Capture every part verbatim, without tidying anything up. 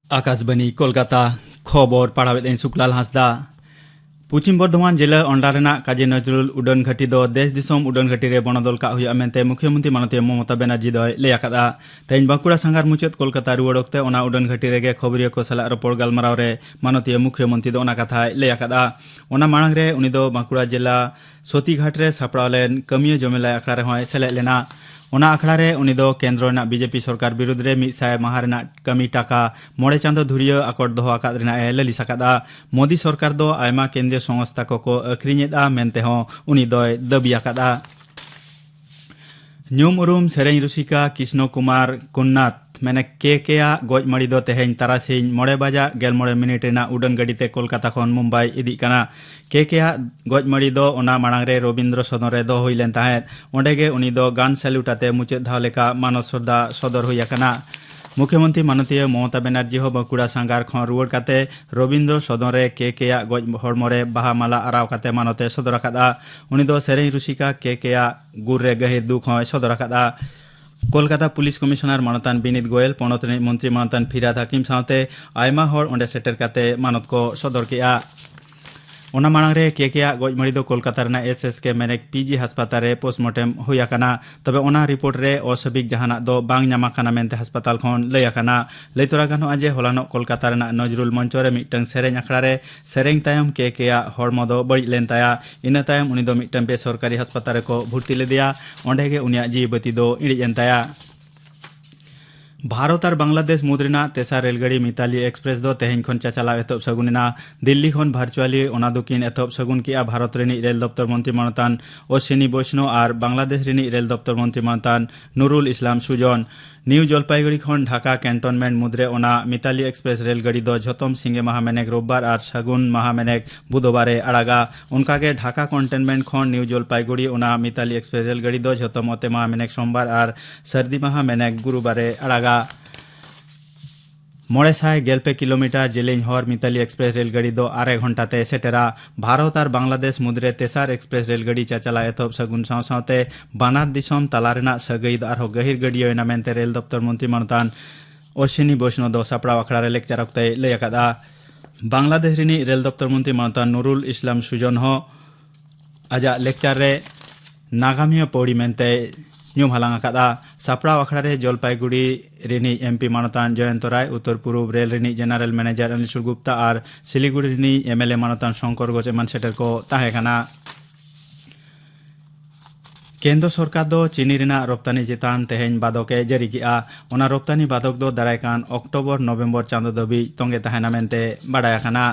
ᱟᱠᱟᱥᱵᱟᱱᱤ ᱠᱳᱞᱠᱟᱛᱟ᱾ ᱠᱷᱚᱵᱚᱨ ᱯᱟᱲᱦᱟᱣᱮᱫ ᱟᱹᱧ ᱥᱩᱠᱞᱟᱞ ᱦᱟᱸᱥᱫᱟ᱾ ᱯᱚᱪᱷᱤᱢ ᱵᱚᱨᱫᱷᱚᱢᱟᱱ ᱡᱮᱞᱟ ᱚᱱᱰᱟ ᱨᱮᱱᱟᱜ ᱠᱟᱡᱤ ᱱᱚᱡᱨᱩᱞ ᱩᱰᱟᱹᱱ ᱜᱷᱟᱹᱴᱤ ᱫᱚ ᱫᱮᱥ ᱫᱤᱥᱚᱢ ᱩᱰᱟᱹᱱ ᱜᱷᱟᱹᱴᱤ ᱨᱮ ᱵᱚᱱᱚᱫᱚᱞ ᱠᱟᱜ ᱦᱩᱭᱩᱜᱼᱟ ᱢᱮᱱᱛᱮ ᱢᱩᱠᱷᱭᱚᱢᱚᱱᱛᱨᱤ ᱢᱟᱱᱚᱛᱤᱭᱟᱹ ᱢᱚᱢᱚᱛᱟ ᱵᱮᱱᱟᱨᱡᱤ ᱫᱚᱭ ᱞᱟᱹᱭ ᱟᱠᱟᱫᱼᱟ᱾ ᱛᱮᱦᱮᱧ ᱵᱟᱸᱠᱩᱲᱟ ᱥᱟᱸᱜᱷᱟᱨ ᱢᱩᱪᱟᱹᱫ ᱠᱳᱞᱠᱟᱛᱟ ᱨᱩᱣᱟᱹᱲ ᱚᱠᱛᱮ ᱚᱱᱟ ᱩᱰᱟᱹᱱ ᱜᱷᱟᱹᱴᱤ ᱨᱮᱜᱮ ᱠᱷᱚᱵᱚᱨᱤᱭᱟᱹ ᱠᱚ ᱥᱟᱞᱟᱜ ᱨᱚᱯᱚᱲ ᱜᱟᱞᱢᱟᱨᱟᱣ ᱨᱮ ᱢᱟᱱᱚᱛᱤᱭᱟᱹ ᱢᱩᱠᱷᱭᱚᱢᱚᱱᱛᱨᱤ ᱫᱚ ᱚᱱᱟ ᱠᱟᱛᱷᱟᱭ ᱞᱟᱹᱭ ᱟᱠᱟᱫᱼᱟ᱾ ᱚᱱᱟ ᱢᱟᱲᱟᱝ ᱨᱮ ᱩᱱᱤ ᱫᱚ ᱵᱟᱸᱠᱩᱲᱟ ᱡᱮᱞᱟ ᱥᱚᱛᱤᱜᱷᱟᱴ ᱨᱮ ᱥᱟᱯᱲᱟᱣ ᱞᱮᱱ ᱠᱟᱹᱢᱤᱭᱟᱹ ᱡᱚᱢᱮᱞᱟᱭ ᱟᱠᱷᱲᱟ ᱨᱮᱦᱚᱸᱭ ᱥᱮᱞᱮᱫ ᱞᱮᱱᱟ᱾ ᱚᱱᱟ ᱟᱠᱷᱲᱟ ᱨᱮ ᱩᱱᱤ ᱫᱚ ᱠᱮᱱᱫᱨᱚ ᱨᱮᱱᱟᱜ ᱵᱤᱡᱮᱯᱤ ᱥᱚᱨᱠᱟᱨ ᱵᱤᱨᱩᱫᱽ ᱨᱮ ᱢᱤᱫ ᱥᱟᱭ ᱢᱟᱦᱟ ᱨᱮᱱᱟᱜ ᱠᱟᱹᱢᱤ ᱴᱟᱠᱟ ᱢᱚᱬᱮ ᱪᱟᱸᱫᱚ ᱫᱷᱩᱨᱤᱭᱟᱹ ᱟᱠᱚᱴ ᱫᱚᱦᱚ ᱟᱠᱟᱫ ᱨᱮᱱᱟᱜ ᱮ ᱞᱟᱹᱞᱤᱥ ᱟᱠᱟᱫᱼᱟ᱾ ᱢᱳᱫᱤ ᱥᱚᱨᱠᱟᱨ ᱫᱚ ᱟᱭᱢᱟ ᱠᱮᱱᱫᱨᱤᱭᱚ ᱥᱚᱝᱥᱛᱷᱟ ᱠᱚᱠᱚ ᱟᱹᱠᱷᱨᱤᱧᱮᱫᱼᱟ ᱢᱮᱱᱛᱮ ᱦᱚᱸ ᱩᱱᱤ ᱫᱚᱭ ᱫᱟᱹᱵᱤ ᱟᱠᱟᱫᱼᱟ᱾ ᱧᱩᱢ ᱩᱨᱩᱢ ᱥᱮᱨᱮᱧ ᱨᱩᱥᱤᱠᱟ ᱠᱨᱤᱥᱱᱚ ᱠᱩᱢᱟᱨ ᱠᱩᱱᱱᱟᱛᱷ ᱢᱮᱱᱮ ᱠᱮ ᱠᱮ ᱟᱜ ᱜᱚᱡ ᱢᱟᱹᱲᱤ ᱫᱚ ᱛᱮᱦᱮᱧ ᱛᱟᱨᱟᱥᱤᱧ ᱢᱚᱬᱮ ᱵᱟᱡᱟᱜ ᱜᱮᱞ ᱢᱚᱬᱮ ᱢᱤᱱᱤᱴ ᱨᱮᱱᱟᱜ ᱩᱰᱟᱹᱱ ᱜᱟᱹᱰᱤ ᱛᱮ ᱠᱳᱞᱠᱟᱛᱟ ᱠᱷᱚᱱ ᱢᱩᱢᱵᱟᱭ ᱤᱫᱤᱜ ᱠᱟᱱᱟ᱾ ᱠᱮ ᱠᱮ ᱟᱜ ᱜᱚᱡ ᱢᱟᱹᱲᱤ ᱫᱚ ᱚᱱᱟ ᱢᱟᱲᱟᱝ ᱨᱮ ᱨᱚᱵᱤᱱᱫᱨᱚ ᱥᱚᱫᱚᱱ ᱨᱮ ᱫᱚᱦᱚ ᱦᱩᱭ ᱞᱮᱱ ᱛᱟᱦᱮᱸᱫ᱾ ᱚᱸᱰᱮ ᱜᱮ ᱩᱱᱤ ᱫᱚ ᱜᱟᱱ ᱥᱮᱞᱩᱴ ᱟᱛᱮ ᱢᱩᱪᱟᱹᱫ ᱫᱷᱟᱣ ᱞᱮᱠᱟ ᱢᱟᱱᱚᱛ ᱥᱨᱚᱫᱷᱟ ᱥᱚᱫᱚᱨ ᱦᱩᱭ ᱟᱠᱟᱱᱟ᱾ ᱢᱩᱠᱷᱭᱚᱢᱚᱱᱛᱨᱤ ᱢᱟᱱᱚᱛᱤᱭᱟᱹ ᱢᱚᱢᱚᱛᱟ ᱵᱮᱱᱟᱨᱡᱤ ᱦᱚᱸ ᱵᱟᱸᱠᱩᱲᱟ ᱥᱟᱸᱜᱷᱟᱨ ᱠᱷᱚᱱ ᱨᱩᱣᱟᱹᱲ ᱠᱟᱛᱮ ᱨᱚᱵᱤᱱᱫᱨᱚ ᱥᱚᱫᱚᱱ ᱨᱮ ᱠᱮ ᱠᱮ ᱟᱜ ᱜᱚᱡ ᱦᱚᱲᱢᱚ ᱨᱮ ᱵᱟᱦᱟ ᱢᱟᱞᱟ ᱟᱨᱟᱣ ᱠᱟᱛᱮ ᱢᱟᱱᱚᱛ ᱮ ᱥᱚᱫᱚᱨ ᱟᱠᱟᱫᱼᱟ᱾ ᱩᱱᱤ ᱫᱚ ᱥᱮᱨᱮᱧ ᱨᱩᱥᱤᱠᱟ ᱠᱮ ᱠᱮ ᱟᱜ ᱜᱩᱨ ᱨᱮ ᱜᱟᱹᱦᱤᱨ ᱫᱩᱠ ᱦᱚᱸᱭ ᱥᱚᱫᱚᱨ ᱟᱠᱟᱫᱼᱟ᱾ ᱠᱳᱞᱠᱟᱛᱟ ᱯᱩᱞᱤᱥ ᱠᱚᱢᱤᱥᱚᱱᱟᱨ ᱢᱟᱱᱚᱛᱟᱱ ᱵᱤᱱᱤᱛ ᱜᱳᱭᱮᱞ, ᱯᱚᱱᱚᱛ ᱨᱤᱱᱤᱡ ᱢᱚᱱᱛᱨᱤ ᱢᱟᱱᱚᱛᱟᱱ ᱯᱷᱤᱨᱦᱟᱫ ᱦᱟᱠᱤᱢ ᱥᱟᱶᱛᱮ ᱟᱭᱢᱟ ᱦᱚᱲ ᱚᱸᱰᱮ ᱥᱮᱴᱮᱨ ᱠᱟᱛᱮ ᱢᱟᱱᱚᱛ ᱠᱚ ᱥᱚᱫᱚᱨ ᱠᱮᱫᱼᱟ᱾ ᱚᱱᱟ ᱢᱟᱲᱟᱝ ᱨᱮ ᱠᱮ ᱠᱮ ᱟᱜ ᱜᱚᱡ ᱢᱟᱹᱲᱤ ᱫᱚ ᱠᱳᱞᱠᱟᱛᱟ ᱨᱮᱱᱟᱜ S S K ᱢᱮᱱᱮᱠ P G ᱦᱟᱥᱯᱟᱛᱟᱞ ᱨᱮ ᱯᱳᱥᱴᱢᱚᱨᱴᱮᱢ ᱦᱩᱭ ᱟᱠᱟᱱᱟ᱾ ᱛᱚᱵᱮ ᱚᱱᱟ ᱨᱤᱯᱳᱨᱴ ᱨᱮ ᱚᱥᱟᱵᱷᱟᱵᱤᱠ ᱡᱟᱦᱟᱱᱟᱜ ᱫᱚ ᱵᱟᱝ ᱧᱟᱢ ᱟᱠᱟᱱᱟ ᱢᱮᱱᱛᱮ ᱦᱟᱥᱯᱟᱛᱟᱞ ᱠᱷᱚᱱ ᱞᱟᱹᱭ ᱟᱠᱟᱱᱟ᱾ ᱞᱟᱹᱭ ᱛᱚᱨᱟ ᱜᱟᱱᱚᱜᱼᱟ ᱡᱮ ᱦᱚᱞᱟᱱᱚᱜ ᱠᱳᱞᱠᱟᱛᱟ ᱨᱮᱱᱟᱜ ᱱᱚᱡᱨᱩᱞ ᱢᱚᱧᱪᱚ ᱨᱮ ᱢᱤᱫᱴᱟᱝ ᱥᱮᱨᱮᱧ ᱟᱠᱷᱲᱟ ᱨᱮ ᱥᱮᱨᱮᱧ ᱛᱟᱭᱚᱢ ᱠᱮ ᱠᱮ ᱟᱜ ᱦᱚᱲᱢᱚ ᱫᱚ ᱵᱟᱹᱲᱤᱡ ᱞᱮᱱ ᱛᱟᱭᱟ᱾ ᱤᱱᱟᱹ ᱛᱟᱭᱚᱢ ᱩᱱᱤ ᱫᱚ ᱢᱤᱫᱴᱟᱝ ᱵᱮᱥᱚᱨᱠᱟᱨᱤ ᱦᱟᱥᱯᱟᱛᱟᱞ ᱨᱮᱠᱚ ᱵᱷᱚᱨᱛᱤ ᱞᱮᱫᱮᱭᱟ᱾ ᱚᱸᱰᱮ ᱜᱮ ᱩᱱᱤᱭᱟᱜ ᱡᱤᱣᱤ ᱵᱟᱹᱛᱤ ᱫᱚ ᱤᱬᱤᱡ ᱮᱱ ᱛᱟᱭᱟ᱾ ᱵᱷᱟᱨᱚᱛ ᱟᱨ ᱵᱟᱝᱞᱟᱫᱮᱥ ᱢᱩᱫᱽ ᱨᱮᱱᱟᱜ ᱛᱮᱥᱟᱨ ᱨᱮᱞᱜᱟᱹᱰᱤ ᱢᱤᱛᱟᱞᱤ ᱮᱠᱥᱯᱨᱮᱥ ᱫᱚ ᱛᱮᱦᱮᱧ ᱠᱷᱚᱱ ᱪᱟᱪᱟᱞᱟᱣ ᱮᱛᱚᱦᱚᱵ ᱥᱟᱹᱜᱩᱱ ᱮᱱᱟ᱾ ᱫᱤᱞᱞᱤ ᱠᱷᱚᱱ ᱵᱷᱟᱨᱪᱩᱣᱟᱞᱤ ᱚᱱᱟ ᱫᱚᱠᱤᱱ ᱮᱛᱚᱦᱚᱵ ᱥᱟᱹᱜᱩᱱ ᱠᱮᱫᱼᱟ ᱵᱷᱟᱨᱚᱛ ᱨᱤᱱᱤᱡ ᱨᱮᱞ ᱫᱚᱯᱛᱚᱨ ᱢᱚᱱᱛᱨᱤ ᱢᱟᱱᱚᱛᱟᱱ ᱚᱥᱤᱱᱤ ᱵᱳᱭᱥᱱᱚ ᱟᱨ ᱵᱟᱝᱞᱟᱫᱮᱥ ᱨᱤᱱᱤᱡ ᱨᱮᱞ ᱫᱚᱯᱛᱚᱨ ᱢᱚᱱᱛᱨᱤ ᱢᱟᱱᱚᱛᱟᱱ ᱱᱩᱨᱩᱞ ᱤᱥᱞᱟᱢ ᱥᱩᱡᱚᱱ᱾ ᱱᱤᱭᱩ ᱡᱚᱞᱯᱟᱭᱜᱩᱲᱤ ᱠᱷᱚᱱ ᱰᱷᱟᱠᱟ ᱠᱮᱱᱴᱚᱱᱢᱮᱱᱴ ᱢᱩᱫᱽᱨᱮ ᱚᱱᱟ ᱢᱤᱛᱟᱞᱤ ᱮᱠᱥᱯᱨᱮᱥ ᱨᱮᱞ ᱜᱟᱹᱰᱤ ᱫᱚ ᱡᱷᱚᱛᱚᱢ ᱥᱤᱸᱜᱮ ᱢᱟᱦᱟ ᱢᱮᱱᱮᱠ ᱨᱳᱵᱵᱟᱨ ᱟᱨ ᱥᱟᱹᱜᱩᱱ ᱢᱟᱦᱟ ᱢᱮᱱᱮᱠ ᱵᱩᱫᱷᱵᱟᱨ ᱮ ᱟᱲᱟᱜᱟ᱾ ᱚᱱᱠᱟᱜᱮ ᱰᱷᱟᱠᱟ ᱠᱚᱱᱴᱮᱱᱢᱮᱱᱴ ᱠᱷᱚᱱ ᱱᱤᱭᱩ ᱡᱚᱞᱯᱟᱭᱜᱩᱲᱤ ᱚᱱᱟ ᱢᱤᱛᱟᱞᱤ ᱮᱠᱥᱯᱨᱮᱥ ᱨᱮᱞ ᱜᱟᱹᱰᱤ ᱫᱚ ᱡᱷᱚᱛᱚᱢ ᱚᱛᱮ ᱢᱟᱦᱟ ᱢᱮᱱᱮᱠ ᱥᱳᱢᱵᱟᱨ ᱟᱨ ᱥᱟᱹᱨᱫᱤ ᱢᱟᱦᱟ ᱢᱮᱱᱮᱠ ᱜᱩᱨᱩᱵᱟᱨ ᱮ ᱟᱲᱟᱜᱟ᱾ ᱢᱚᱬᱮ ᱥᱟᱭ ᱜᱮᱞ ᱯᱮ ᱠᱤᱞᱳᱢᱤᱴᱟᱨ ᱡᱮᱞᱮᱧ ᱦᱚᱨ ᱢᱤᱛᱟᱞᱤ ᱮᱠᱥᱯᱨᱮᱥ ᱨᱮᱞ ᱜᱟᱹᱰᱤ ᱫᱚ ᱟᱨᱮ ᱜᱷᱚᱱᱴᱟ ᱛᱮ ᱥᱮᱴᱮᱨᱟ᱾ ᱵᱷᱟᱨᱚᱛ ᱟᱨ ᱵᱟᱝᱞᱟᱫᱮᱥ ᱢᱩᱫᱽᱨᱮ ᱛᱮᱥᱟᱨ ᱮᱠᱥᱯᱨᱮᱥ ᱨᱮᱞ ᱜᱟᱹᱰᱤ ᱪᱟᱪᱟᱞᱟᱣ ᱮᱛᱚᱦᱚᱵ ᱥᱟᱹᱜᱩᱱ ᱥᱟᱶ ᱥᱟᱶᱛᱮ ᱵᱟᱱᱟᱨ ᱫᱤᱥᱚᱢ ᱛᱟᱞᱟ ᱨᱮᱱᱟᱜ ᱥᱟᱹᱜᱟᱹᱭ ᱫᱚ ᱟᱨᱦᱚᱸ ᱜᱟᱹᱦᱤᱨ ᱜᱟᱹᱰᱭᱟᱹᱣ ᱮᱱᱟ ᱢᱮᱱᱛᱮ ᱨᱮᱞ ᱫᱚᱯᱛᱚᱨ ᱢᱚᱱᱛᱨᱤ ᱢᱟᱱᱚᱛᱟᱱ ᱚᱥᱤᱱᱤ ᱵᱳᱭᱥᱱᱚ ᱫᱚ ᱥᱟᱯᱲᱟᱣ ᱟᱠᱷᱲᱟ ᱨᱮ ᱞᱮᱠᱪᱟᱨ ᱚᱠᱛᱮᱭ ᱞᱟᱹᱭ ᱟᱠᱟᱫᱼᱟ᱾ ᱵᱟᱝᱞᱟᱫᱮᱥ ᱨᱤᱱᱤᱡ ᱨᱮᱞ ᱫᱚᱯᱛᱚᱨ ᱢᱚᱱᱛᱨᱤ ᱢᱟᱱᱚᱛᱟᱱ ᱱᱩᱨᱩᱞ ᱤᱥᱞᱟᱢ ᱥᱩᱡᱚᱱ ᱦᱚᱸ ᱟᱡᱟᱜ ᱞᱮᱠᱪᱟᱨ ᱨᱮ ᱱᱟᱜᱟᱢᱤᱭᱟᱹ ᱯᱟᱹᱣᱲᱤ ᱢᱮᱱᱛᱮ ᱧᱩᱢ ᱦᱟᱞᱟᱝ ᱟᱠᱟᱫᱼᱟ᱾ ᱥᱟᱯᱲᱟᱣ ᱟᱠᱷᱲᱟ ᱨᱮ ᱡᱚᱞᱯᱟᱭᱜᱩᱲᱤ ᱨᱤᱱᱤᱡ ᱮᱢᱯᱤ ᱢᱟᱱᱚᱛᱟᱱ ᱡᱚᱭᱚᱱᱛᱚ ᱨᱟᱭ, ᱩᱛᱛᱚᱨ ᱯᱩᱨᱩᱵ ᱨᱮᱞ ᱨᱤᱱᱤᱡ ᱡᱮᱱᱟᱨᱮᱞ ᱢᱮᱱᱮᱡᱟᱨ ᱚᱱᱤᱞ ᱥᱩᱨᱜᱩᱯᱛᱟ ᱟᱨ ᱥᱤᱞᱤᱜᱩᱲᱤ ᱨᱤᱱᱤᱡ ᱮᱢᱮᱞᱮ ᱢᱟᱱᱚᱛᱟᱱ ᱥᱚᱝᱠᱚᱨ ᱜᱷᱳᱥ ᱮᱢᱟᱱ ᱥᱮᱴᱮᱨ ᱠᱚ ᱛᱟᱦᱮᱸ ᱠᱟᱱᱟ᱾ ᱠᱮᱱᱫᱨᱚ ᱥᱚᱨᱠᱟᱨ ᱫᱚ ᱪᱤᱱᱤ ᱨᱮᱱᱟᱜ ᱨᱚᱯᱛᱟᱱᱤ ᱪᱮᱛᱟᱱ ᱛᱮᱦᱮᱧ ᱵᱟᱫᱚᱠ ᱮ ᱡᱟᱹᱨᱤ ᱠᱮᱫᱼᱟ᱾ ᱚᱱᱟ ᱨᱚᱯᱛᱟᱱᱤ ᱵᱟᱫᱚᱠ ᱫᱚ ᱫᱟᱨᱟᱭ ᱠᱟᱱ ᱚᱠᱴᱳᱵᱚᱨ ᱱᱚᱵᱷᱮᱢᱵᱚᱨ ᱪᱟᱸᱫᱚ ᱫᱷᱟᱹᱵᱤᱡ ᱛᱚᱸᱜᱮ ᱛᱟᱦᱮᱱᱟ ᱢᱮᱱᱛᱮ ᱵᱟᱰᱟᱭ ᱟᱠᱟᱱᱟ᱾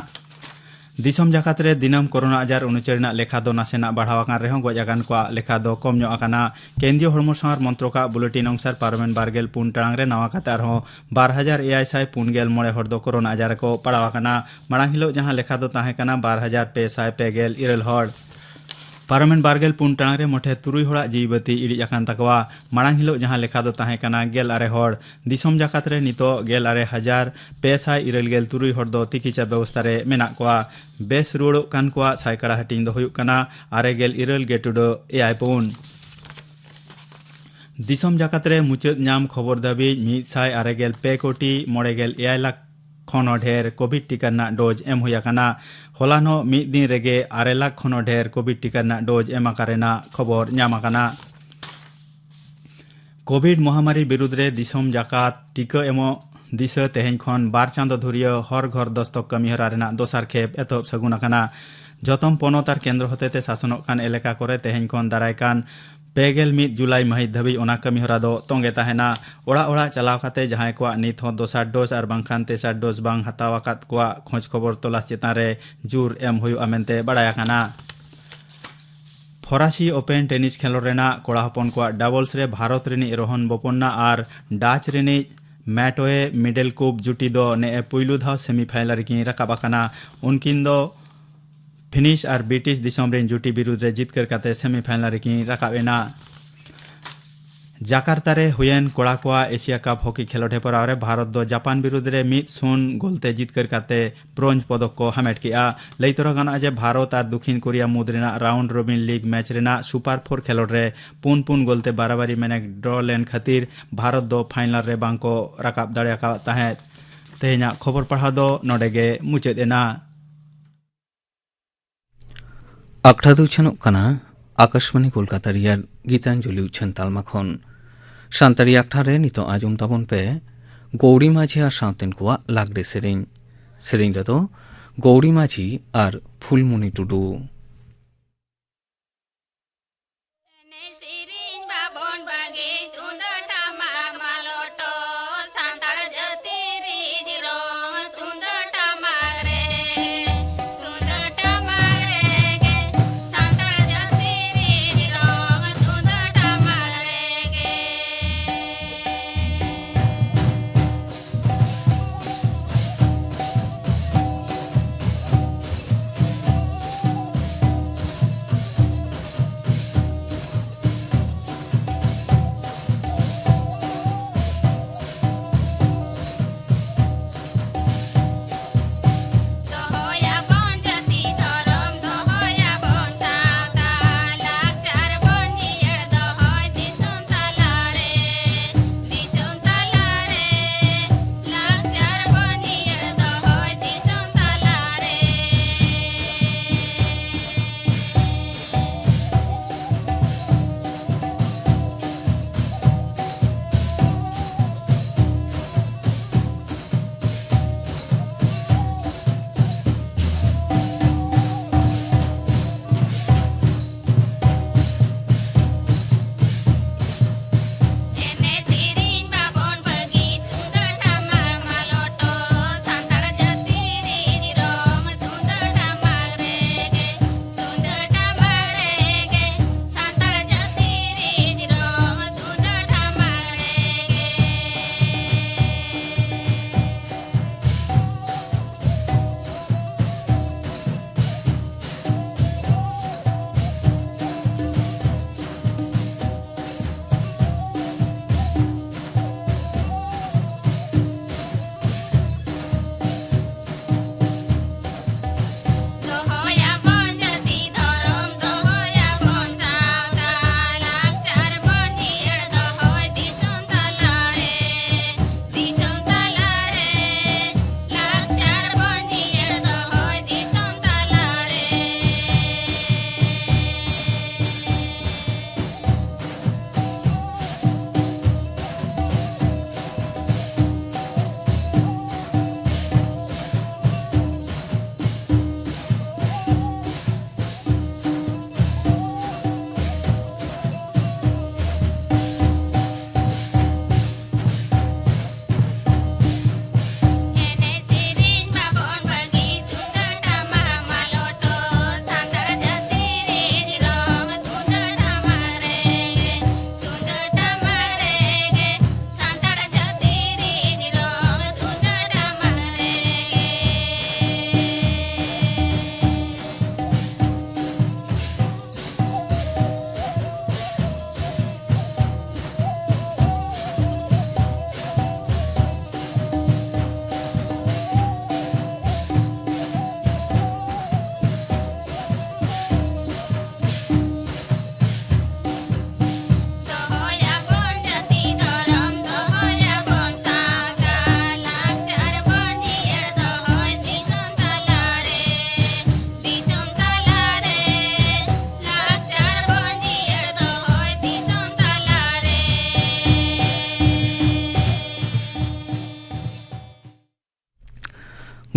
ᱫᱤᱥᱚᱢ ᱡᱟᱠᱟᱛ ᱨᱮ ᱫᱤᱱᱟᱹᱢ ᱠᱳᱨᱳᱱᱟ ᱟᱡᱟᱨ ᱩᱱᱩᱪᱟᱹᱨ ᱨᱮᱱᱟᱜ ᱞᱮᱠᱷᱟ ᱫᱚ ᱱᱟᱥᱮᱱᱟᱜ ᱵᱟᱲᱦᱟᱣ ᱟᱠᱟᱱ ᱨᱮᱦᱚᱸ ᱜᱚᱡ ᱟᱠᱟᱱ ᱠᱚᱣᱟᱜ ᱞᱮᱠᱷᱟ ᱫᱚ ᱠᱚᱢ ᱧᱚᱜ ᱟᱠᱟᱱᱟ᱾ ᱠᱮᱱᱫᱨᱤᱭᱚ ᱦᱚᱲᱢᱚ ᱥᱟᱶᱟᱨ ᱢᱚᱱᱛᱨᱚᱠᱟᱜ ᱵᱩᱞᱮᱴᱤᱱ ᱚᱱᱩᱥᱟᱨ ᱯᱟᱨᱚᱢᱮᱱ ᱵᱟᱨᱜᱮᱞ ᱯᱩᱱ ᱴᱟᱲᱟᱝ ᱨᱮ ᱱᱟᱣᱟ ᱠᱟᱛᱮ ᱟᱨᱦᱚᱸ ᱵᱟᱨ ᱦᱟᱡᱟᱨ ᱮᱭᱟᱭ ᱥᱟᱭ ᱯᱩᱱ ᱜᱮᱞ ᱢᱚᱬᱮ ᱦᱚᱲ ᱫᱚ ᱠᱳᱨᱳᱱᱟ ᱟᱡᱟᱨ ᱨᱮᱠᱚ ᱯᱟᱲᱟᱣ ᱟᱠᱟᱱᱟ᱾ ᱢᱟᱲᱟᱝ ᱦᱤᱞᱳᱜ ᱡᱟᱦᱟᱸ ᱞᱮᱠᱷᱟ ᱫᱚ ᱛᱟᱦᱮᱸ ᱠᱟᱱᱟ ᱵᱟᱨ ᱦᱟᱡᱟᱨ ᱯᱮ ᱥᱟᱭ ᱯᱮ ᱜᱮᱞ ᱤᱨᱟᱹᱞ ᱦᱚᱲ᱾ ᱯᱟᱨᱚᱢᱮᱱ ᱵᱟᱨᱜᱮᱞ ᱯᱩᱱ ᱴᱟᱲᱟᱝ ᱨᱮ ᱢᱚᱴᱷᱮ ᱛᱩᱨᱩᱭ ᱦᱚᱲᱟᱜ ᱡᱤᱣᱤ ᱵᱟᱹᱛᱤ ᱤᱲᱤᱡ ᱟᱠᱟᱱ ᱛᱟᱠᱚᱣᱟ᱾ ᱢᱟᱲᱟᱝ ᱦᱤᱞᱳᱜ ᱡᱟᱦᱟᱸ ᱞᱮᱠᱷᱟ ᱫᱚ ᱛᱟᱦᱮᱸ ᱠᱟᱱᱟ ᱜᱮᱞ ᱟᱨᱮ ᱦᱚᱲ᱾ ᱫᱤᱥᱚᱢ ᱡᱟᱠᱟᱛ ᱨᱮ ᱱᱤᱛᱚᱜ ᱜᱮᱞ ᱟᱨᱮ ᱦᱟᱡᱟᱨ ᱯᱮ ᱥᱟᱭ ᱤᱨᱟᱹᱞ ᱜᱮᱞ ᱛᱩᱨᱩᱭ ᱦᱚᱲ ᱫᱚ ᱛᱤᱠᱤᱪᱷᱟ ᱵᱮᱵᱚᱥᱛᱟ ᱨᱮ ᱢᱮᱱᱟᱜ ᱠᱚᱣᱟ᱾ ᱵᱮᱥ ᱨᱩᱣᱟᱹᱲᱚᱜ ᱠᱟᱱ ᱠᱚᱣᱟᱜ ᱥᱟᱭᱠᱟᱲᱟ ᱦᱟᱹᱴᱤᱧ ᱫᱚ ᱦᱩᱭᱩᱜ ᱠᱟᱱᱟ ᱟᱨᱮ ᱜᱮᱞ ᱤᱨᱟᱹᱞ ᱜᱮ ᱴᱩᱰᱟᱹᱜ ᱮᱭᱟᱭ ᱯᱩᱱ᱾ ᱫᱤᱥᱚᱢ ᱡᱟᱠᱟᱛ ᱨᱮ ᱢᱩᱪᱟᱹᱫ ᱧᱟᱢ ᱠᱷᱚᱵᱚᱨ ᱫᱷᱟᱹᱵᱤᱡ ᱢᱤᱫ ᱥᱟᱭ ᱟᱨᱮ ᱜᱮᱞ ᱯᱮ ᱠᱳᱴᱤ ᱢᱚᱬᱮ ᱜᱮᱞ ᱮᱭᱟᱭ ᱞᱟᱠᱷ ᱠᱷᱚᱱ ᱦᱚᱸ ᱰᱷᱮᱨ ᱠᱳᱵᱷᱤᱰ ᱴᱤᱠᱟ ᱨᱮᱱᱟᱜ ᱰᱳᱡᱽ ᱮᱢ ᱦᱩᱭ ᱟᱠᱟᱱᱟ᱾ ᱦᱚᱞᱟᱱᱚᱜ ᱢᱤᱫ ᱫᱤᱱ ᱨᱮᱜᱮ ᱟᱨᱮ ᱞᱟᱠᱷ ᱠᱷᱚᱱ ᱦᱚᱸ ᱰᱷᱮᱨ ᱠᱳᱵᱷᱤᱰ ᱴᱤᱠᱟ ᱨᱮᱱᱟᱜ ᱰᱳᱡᱽ ᱮᱢ ᱟᱠᱟᱱ ᱨᱮᱱᱟᱜ ᱠᱷᱚᱵᱚᱨ ᱧᱟᱢ ᱟᱠᱟᱱᱟ᱾ ᱠᱳᱵᱷᱤᱰ ᱢᱚᱦᱟᱢᱟᱨᱤ ᱵᱤᱨᱩᱫᱽ ᱨᱮ ᱫᱤᱥᱚᱢ ᱡᱟᱠᱟᱛ ᱴᱤᱠᱟᱹ ᱮᱢᱚᱜ ᱫᱤᱥᱟᱹ ᱛᱮᱦᱮᱧ ᱠᱷᱚᱱ ᱵᱟᱨ ᱪᱟᱸᱫᱚ ᱫᱷᱩᱨᱤᱭᱟᱹ ᱦᱚᱨ ᱜᱷᱚᱨ ᱫᱚᱥᱛᱚᱠ ᱠᱟᱹᱢᱤᱦᱚᱨᱟ ᱨᱮᱱᱟᱜ ᱫᱚᱥᱟᱨ ᱠᱷᱮᱯ ᱮᱛᱚᱦᱚᱵ ᱥᱟᱹᱜᱩᱱ ᱟᱠᱟᱱᱟ᱾ ᱡᱚᱛᱚᱢ ᱯᱚᱱᱚᱛ ᱟᱨ ᱠᱮᱱᱫᱨᱚ ᱦᱚᱛᱮᱛᱮ ᱥᱟᱥᱚᱱᱚᱜ ᱠᱟᱱ ᱮᱞᱟᱠᱟ ᱠᱚᱨᱮ ᱛᱮᱦᱮᱧ ᱠᱷᱚᱱ ᱫᱟᱨᱟᱭ ᱠᱟᱱ ᱯᱮ ᱜᱮᱞ ᱢᱤᱫ ᱡᱩᱞᱟᱭ ᱢᱟᱹᱦᱤᱛ ᱫᱷᱟᱹᱵᱤᱡ ᱚᱱᱟ ᱠᱟᱹᱢᱤᱦᱚᱨᱟ ᱫᱚ ᱛᱚᱸᱜᱮ ᱛᱟᱦᱮᱱᱟ᱾ ᱚᱲᱟᱜ ᱚᱲᱟᱜ ᱪᱟᱞᱟᱣ ᱠᱟᱛᱮ ᱡᱟᱦᱟᱸᱭ ᱠᱚᱣᱟᱜ ᱱᱤᱛ ᱦᱚᱸ ᱫᱚᱥᱟᱨ ᱰᱳᱡᱽ ᱟᱨ ᱵᱟᱝᱠᱷᱟᱱ ᱛᱮᱥᱟᱨ ᱰᱳᱡᱽ ᱵᱟᱝ ᱦᱟᱛᱟᱣ ᱟᱠᱟᱫ ᱠᱚᱣᱟᱜ ᱠᱷᱚᱡᱽ ᱠᱷᱚᱵᱚᱨ ᱛᱚᱞᱟᱥ ᱪᱮᱛᱟᱱ ᱨᱮ ᱡᱳᱨ ᱮᱢ ᱦᱩᱭᱩᱜᱼᱟ ᱢᱮᱱᱛᱮ ᱵᱟᱲᱟᱭ ᱟᱠᱟᱱᱟ᱾ ᱯᱷᱚᱨᱟᱥᱤ ᱳᱯᱮᱱ ᱴᱮᱱᱤᱥ ᱠᱷᱮᱞᱳᱰ ᱨᱮᱱᱟᱜ ᱠᱚᱲᱟ ᱦᱚᱯᱚᱱ ᱠᱚᱣᱟᱜ ᱰᱟᱵᱚᱞᱥ ᱨᱮ ᱵᱷᱟᱨᱚᱛ ᱨᱤᱱᱤᱡ ᱨᱳᱦᱚᱱ ᱵᱳᱯᱚᱱᱱᱟ ᱟᱨ ᱰᱟᱪ ᱨᱤᱱᱤᱡ ᱢᱮᱴᱳᱭᱮ ᱢᱤᱰᱮᱞᱠᱳᱯ ᱡᱩᱴᱤ ᱫᱚ ᱱᱮᱜᱼᱮ ᱯᱩᱭᱞᱩ ᱫᱷᱟᱣ ᱥᱮᱢᱤᱯᱷᱟᱭᱱᱟᱞ ᱨᱮᱠᱤᱱ ᱨᱟᱠᱟᱵ ᱟᱠᱟᱱᱟ᱾ ᱩᱱᱠᱤᱱ ᱫᱚ ᱯᱷᱤᱱᱤᱥ ᱟᱨ ᱵᱨᱤᱴᱤᱥ ᱫᱤᱥᱚᱢ ᱨᱤᱱ ᱡᱩᱴᱤ ᱵᱤᱨᱩᱫᱽ ᱨᱮ ᱡᱤᱛᱠᱟᱹᱨ ᱠᱟᱛᱮ ᱥᱮᱢᱤᱯᱷᱟᱭᱱᱟᱞ ᱨᱮᱠᱤᱱ ᱨᱟᱠᱟᱵ ᱮᱱᱟ᱾ ᱡᱟᱠᱟᱨᱛᱟ ᱨᱮ ᱦᱩᱭᱮᱱ ᱠᱚᱲᱟ ᱠᱚᱣᱟᱜ ᱮᱥᱤᱭᱟ ᱠᱟᱯ ᱦᱚᱠᱤ ᱠᱷᱮᱞᱳᱰ ᱦᱮᱯᱨᱟᱣ ᱨᱮ ᱵᱷᱟᱨᱚᱛ ᱫᱚ ᱡᱟᱯᱟᱱ ᱵᱤᱨᱩᱫᱽ ᱨᱮ ᱢᱤᱫ ᱥᱩᱱ ᱜᱳᱞ ᱛᱮ ᱡᱤᱛᱠᱟᱹᱨ ᱠᱟᱛᱮ ᱵᱨᱳᱧᱡᱽ ᱯᱚᱫᱚᱠ ᱠᱚ ᱦᱟᱢᱮᱴ ᱠᱮᱫᱼᱟ᱾ ᱞᱟᱹᱭ ᱛᱚᱨᱟ ᱜᱟᱱᱚᱜᱼᱟ ᱡᱮ ᱵᱷᱟᱨᱚᱛ ᱟᱨ ᱫᱚᱠᱷᱤᱱ ᱠᱳᱨᱤᱭᱟ ᱢᱩᱫᱽ ᱨᱮᱱᱟᱜ ᱨᱟᱣᱩᱱᱰ ᱨᱚᱵᱤᱱ ᱞᱤᱜᱽ ᱢᱮᱪ ᱨᱮᱱᱟᱜ ᱥᱩᱯᱟᱨ ᱯᱷᱳᱨ ᱠᱷᱮᱞᱳᱰ ᱨᱮ ᱯᱩᱱ ᱯᱩᱱ ᱜᱳᱞ ᱛᱮ ᱵᱟᱨᱟᱵᱟᱨᱤ ᱢᱟᱱᱮ ᱰᱨᱚ ᱞᱮᱱ ᱠᱷᱟᱹᱛᱤᱨ ᱵᱷᱟᱨᱚᱛ ᱫᱚ ᱯᱷᱟᱭᱱᱟᱞ ᱨᱮ ᱵᱟᱝ ᱠᱚ ᱨᱟᱠᱟᱵ ᱫᱟᱲᱮ ᱟᱠᱟᱫ ᱛᱟᱦᱮᱸᱫ᱾ ᱛᱮᱦᱮᱧᱟᱜ ᱠᱷᱚᱵᱚᱨ ᱯᱟᱲᱦᱟᱣ ᱫᱚ ᱱᱚᱰᱮ ᱜᱮ ᱢᱩᱪᱟᱹᱫ ᱮᱱᱟ᱾ ᱟᱠᱷᱲᱟ ᱫᱚ ᱩᱪᱷᱟᱹᱱᱚᱜ ᱠᱟᱱᱟ ᱟᱠᱟᱥᱵᱟᱱᱤ ᱠᱳᱞᱠᱟᱛᱟ ᱨᱮᱭᱟᱜ ᱜᱤᱛᱟᱧᱡᱚᱞᱤ ᱩᱪᱷᱟᱹᱱ ᱛᱟᱞᱢᱟ ᱠᱷᱚᱱ᱾ ᱥᱟᱱᱛᱟᱲᱤ ᱟᱠᱷᱲᱟ ᱨᱮ ᱱᱤᱛᱚᱜ ᱟᱸᱡᱚᱢ ᱛᱟᱵᱚᱱ ᱯᱮ ᱜᱳᱣᱲᱤ ᱢᱟᱹᱡᱷᱤ ᱟᱨ ᱥᱟᱶᱛᱮᱱ ᱠᱚᱣᱟᱜ ᱞᱟᱜᱽᱲᱮ ᱥᱮᱨᱮᱧ᱾ ᱥᱮᱨᱮᱧ ᱨᱮᱫᱚ ᱜᱳᱣᱲᱤ ᱢᱟᱹᱡᱷᱤ ᱟᱨ ᱯᱷᱩᱞᱢᱩᱱᱤ ᱴᱩᱰᱩ᱾ ᱮᱱᱮᱡ ᱥᱮᱨᱮᱧ ᱵᱟᱵᱚᱱ ᱵᱟᱹᱜᱤ, ᱛᱩᱢᱫᱟᱜ ᱴᱟᱢᱟᱠ ᱢᱟᱞᱚᱴᱚᱜ, ᱥᱟᱱᱛᱟᱲ ᱡᱟᱹᱛᱤ ᱨᱤᱡ ᱨᱚᱝ ᱛᱩᱢᱫᱟᱜ ᱴᱟᱢᱟᱠ ᱨᱮ, ᱛᱩᱢᱫᱟᱜ ᱴᱟᱢᱟᱠ ᱨᱮᱜᱮ, ᱥᱟᱱᱛᱟᱲ ᱡᱟᱹᱛᱤ ᱨᱤᱡ ᱨᱚᱝ ᱛᱩᱢᱫᱟᱜ ᱴᱟᱢᱟᱠ ᱨᱮᱜᱮ᱾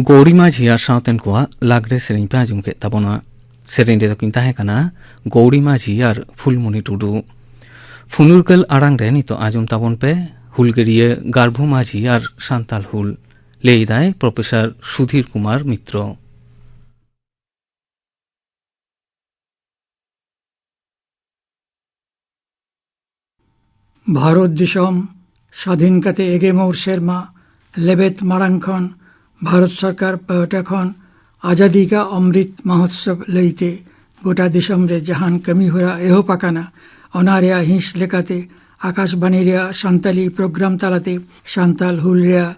ᱜᱳᱣᱨᱤ ᱢᱟᱹᱡᱷᱤ ᱟᱨ ᱥᱟᱶᱛᱮᱱ ᱠᱚᱣᱟᱜ ᱞᱟᱜᱽᱲᱮ ᱥᱮᱨᱮᱧ ᱯᱮ ᱟᱸᱡᱚᱢ ᱠᱮᱫ ᱛᱟᱵᱚᱱᱟ᱾ ᱥᱮᱨᱮᱧ ᱨᱮᱫᱚ ᱠᱤᱱ ᱛᱟᱦᱮᱸ ᱠᱟᱱᱟ ᱜᱳᱣᱨᱤ ᱢᱟᱹᱡᱷᱤ ᱟᱨ ᱯᱷᱩᱞᱢᱩᱱᱤ ᱴᱩᱰᱩ᱾ ᱯᱷᱩᱱᱩᱨᱠᱟᱹᱞ ᱟᱲᱟᱝ ᱨᱮ ᱱᱤᱛᱚᱜ ᱟᱸᱡᱚᱢ ᱛᱟᱵᱚᱱ ᱯᱮ ᱦᱩᱞᱜᱟᱹᱨᱤᱭᱟᱹ ᱜᱟᱨᱵᱷᱩ ᱢᱟᱹᱡᱷᱤ ᱟᱨ ᱥᱟᱱᱛᱟᱞ ᱦᱩᱞ᱾ ᱞᱟᱹᱭ ᱮᱫᱟᱭ ᱯᱨᱚᱯᱷᱮᱥᱚᱨ ᱥᱩᱫᱷᱤᱨ ᱠᱩᱢᱟᱨ ᱢᱤᱛᱨᱚ᱾ ᱵᱷᱟᱨᱚᱛ ᱫᱤᱥᱚᱢ ᱥᱟᱹᱫᱷᱤᱱ ᱠᱟᱛᱮ ᱮᱜᱮ ᱢᱚᱬ ᱥᱮᱨᱢᱟ ᱞᱮᱵᱮᱫ ᱢᱟᱲᱟᱝ ᱠᱷᱚᱱ ᱵᱷᱟᱨᱚᱛ ᱥᱚᱨᱠᱟᱨ ᱯᱟᱦᱴᱟ ᱠᱷᱚᱱ ᱟᱡᱟᱫᱤ ᱠᱟ ᱚᱢᱨᱤᱛ ᱢᱚᱦᱳᱛᱥᱚᱵ ᱞᱟᱹᱭᱛᱮ ᱜᱚᱴᱟ ᱫᱤᱥᱚᱢ ᱨᱮ ᱡᱟᱦᱟᱱ ᱠᱟᱹᱢᱤ ᱦᱚᱨᱟ ᱮᱦᱚᱵ ᱟᱠᱟᱱᱟ, ᱚᱱᱟ ᱨᱮᱭᱟᱜ ᱦᱤᱸᱥ ᱞᱮᱠᱟᱛᱮ ᱟᱠᱟᱥᱵᱟᱱᱤ ᱨᱮᱭᱟᱜ ᱥᱟᱱᱛᱟᱞᱤ ᱯᱨᱳᱜᱨᱟᱢ ᱛᱟᱞᱟᱛᱮ ᱥᱟᱱᱛᱟᱞ ᱦᱩᱞ ᱨᱮᱭᱟᱜ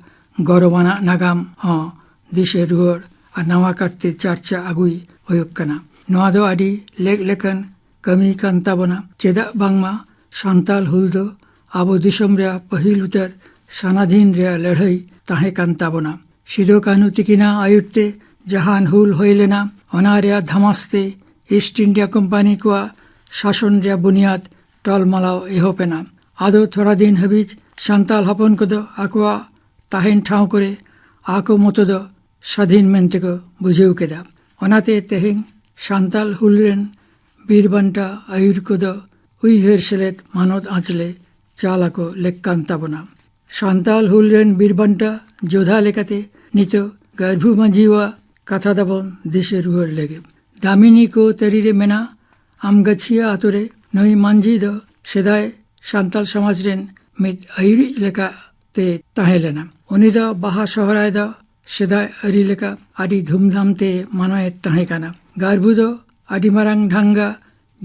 ᱜᱚᱨᱚᱵᱟᱱᱟᱜ ᱱᱟᱜᱟᱢ ᱦᱚᱸ ᱫᱤᱥᱟᱹ ᱨᱩᱣᱟᱹᱲ ᱟᱨ ᱱᱟᱣᱟ ᱠᱟᱨᱛᱮ ᱪᱟᱨᱪᱟ ᱟᱹᱜᱩᱭ ᱦᱩᱭᱩᱜ ᱠᱟᱱᱟ᱾ ᱱᱚᱣᱟ ᱫᱚ ᱟᱹᱰᱤ ᱞᱮᱠ ᱞᱮᱠᱟᱱ ᱠᱟᱹᱢᱤ ᱠᱟᱱ ᱛᱟᱵᱚᱱᱟ, ᱪᱮᱫᱟᱜ ᱵᱟᱝᱢᱟ ᱥᱟᱱᱛᱟᱞ ᱦᱩᱞ ᱫᱚ ᱟᱵᱚ ᱫᱤᱥᱚᱢ ᱨᱮᱭᱟᱜ ᱯᱟᱹᱦᱤᱞ ᱩᱛᱟᱹᱨ ᱥᱟᱱᱟᱫᱷᱤᱱ ᱨᱮᱭᱟᱜ ᱞᱟᱹᱲᱦᱟᱹᱭ ᱛᱟᱦᱮᱸ ᱠᱟᱱ ᱛᱟᱵᱚᱱᱟ᱾ ᱥᱤᱫᱩ ᱠᱟᱹᱱᱦᱩ ᱛᱤᱠᱤᱱᱟᱜ ᱟᱹᱭᱩᱨ ᱛᱮ ᱡᱟᱦᱟᱱ ᱦᱩᱞ ᱦᱩᱭ ᱞᱮᱱᱟ, ᱚᱱᱟ ᱨᱮᱭᱟᱜ ᱫᱷᱟᱢᱟᱥ ᱛᱮ ᱤᱥᱴ ᱤᱱᱰᱤᱭᱟ ᱠᱳᱢᱯᱟᱱᱤ ᱠᱚᱣᱟᱜ ᱥᱟᱥᱚᱱ ᱨᱮᱭᱟᱜ ᱵᱩᱱᱤᱭᱟᱫ ᱴᱚᱞᱢᱟᱞᱟᱣ ᱮᱦᱚᱵ ᱮᱱᱟ᱾ ᱟᱫᱚ ᱛᱷᱚᱲᱟ ᱫᱤᱱ ᱦᱟᱹᱵᱤᱡ ᱥᱟᱱᱛᱟᱞ ᱦᱚᱯᱚᱱ ᱠᱚᱫᱚ ᱟᱠᱚᱣᱟᱜ ᱛᱟᱦᱮᱱ ᱴᱷᱟᱶ ᱠᱚᱨᱮ ᱟᱠᱚ ᱢᱚᱛᱚ ᱫᱚ ᱥᱟᱹᱫᱷᱤᱱ ᱢᱮᱱᱛᱮ ᱠᱚ ᱵᱩᱡᱷᱟᱹᱣ ᱠᱮᱫᱟ᱾ ᱚᱱᱟᱛᱮ ᱛᱮᱦᱮᱧ ᱥᱟᱱᱛᱟᱞ ᱦᱩᱞ ᱨᱮᱱ ᱵᱤᱨ ᱵᱟᱱᱴᱟ ᱟᱹᱭᱩᱨ ᱠᱚᱫᱚ ᱩᱭᱦᱟᱹᱨ ᱥᱮᱞᱮᱫ ᱢᱟᱱᱚᱛ ᱟᱸᱪᱞᱮ ᱪᱟᱞ ᱟᱠᱚ ᱞᱮᱠ ᱠᱟᱱ ᱛᱟᱵᱚᱱᱟ᱾ ᱥᱟᱱᱛᱟᱞ ᱦᱩᱞ ᱨᱮᱱ ᱵᱤᱨ ᱵᱟᱱᱴᱟ ᱡᱳᱫᱷᱟ ᱞᱮᱠᱟᱛᱮ ᱱᱤᱛᱚᱜ ᱜᱟᱹᱨᱵᱷᱩ ᱢᱟᱹᱡᱷᱤᱣᱟᱜ ᱠᱟᱛᱷᱟ ᱫᱚᱵᱚᱱ ᱫᱤᱥᱟᱹ ᱨᱩᱣᱟᱹᱲ ᱞᱮᱜᱮ᱾ ᱫᱟᱢᱤᱱᱤ ᱠᱚ ᱛᱟᱹᱨᱤ ᱨᱮ ᱢᱮᱱᱟᱜ ᱟᱢᱜᱟᱪᱷᱤᱭᱟ ᱟᱛᱳ ᱨᱮ ᱱᱩᱭ ᱢᱟᱹᱡᱷᱤ ᱫᱚ ᱥᱮᱫᱟᱭ ᱥᱟᱱᱛᱟᱞ ᱥᱚᱢᱟᱡᱽ ᱨᱮᱱ ᱢᱤᱫ ᱟᱹᱭᱩᱨᱤᱡ ᱞᱮᱠᱟᱛᱮ ᱛᱟᱦᱮᱸ ᱞᱮᱱᱟ᱾ ᱩᱱᱤ ᱫᱚ ᱵᱟᱦᱟ ᱥᱚᱦᱨᱟᱭ ᱫᱚ ᱥᱮᱫᱟᱭ ᱟᱹᱨᱤ ᱞᱮᱠᱟ ᱟᱹᱰᱤ ᱫᱷᱩᱢᱫᱷᱟᱢ ᱛᱮ ᱢᱟᱱᱟᱣᱮᱫ ᱛᱟᱦᱮᱸ ᱠᱟᱱᱟ᱾ ᱜᱟᱨᱵᱷᱩ ᱫᱚ ᱟᱹᱰᱤ ᱢᱟᱨᱟᱝ ᱰᱷᱟᱝᱜᱟ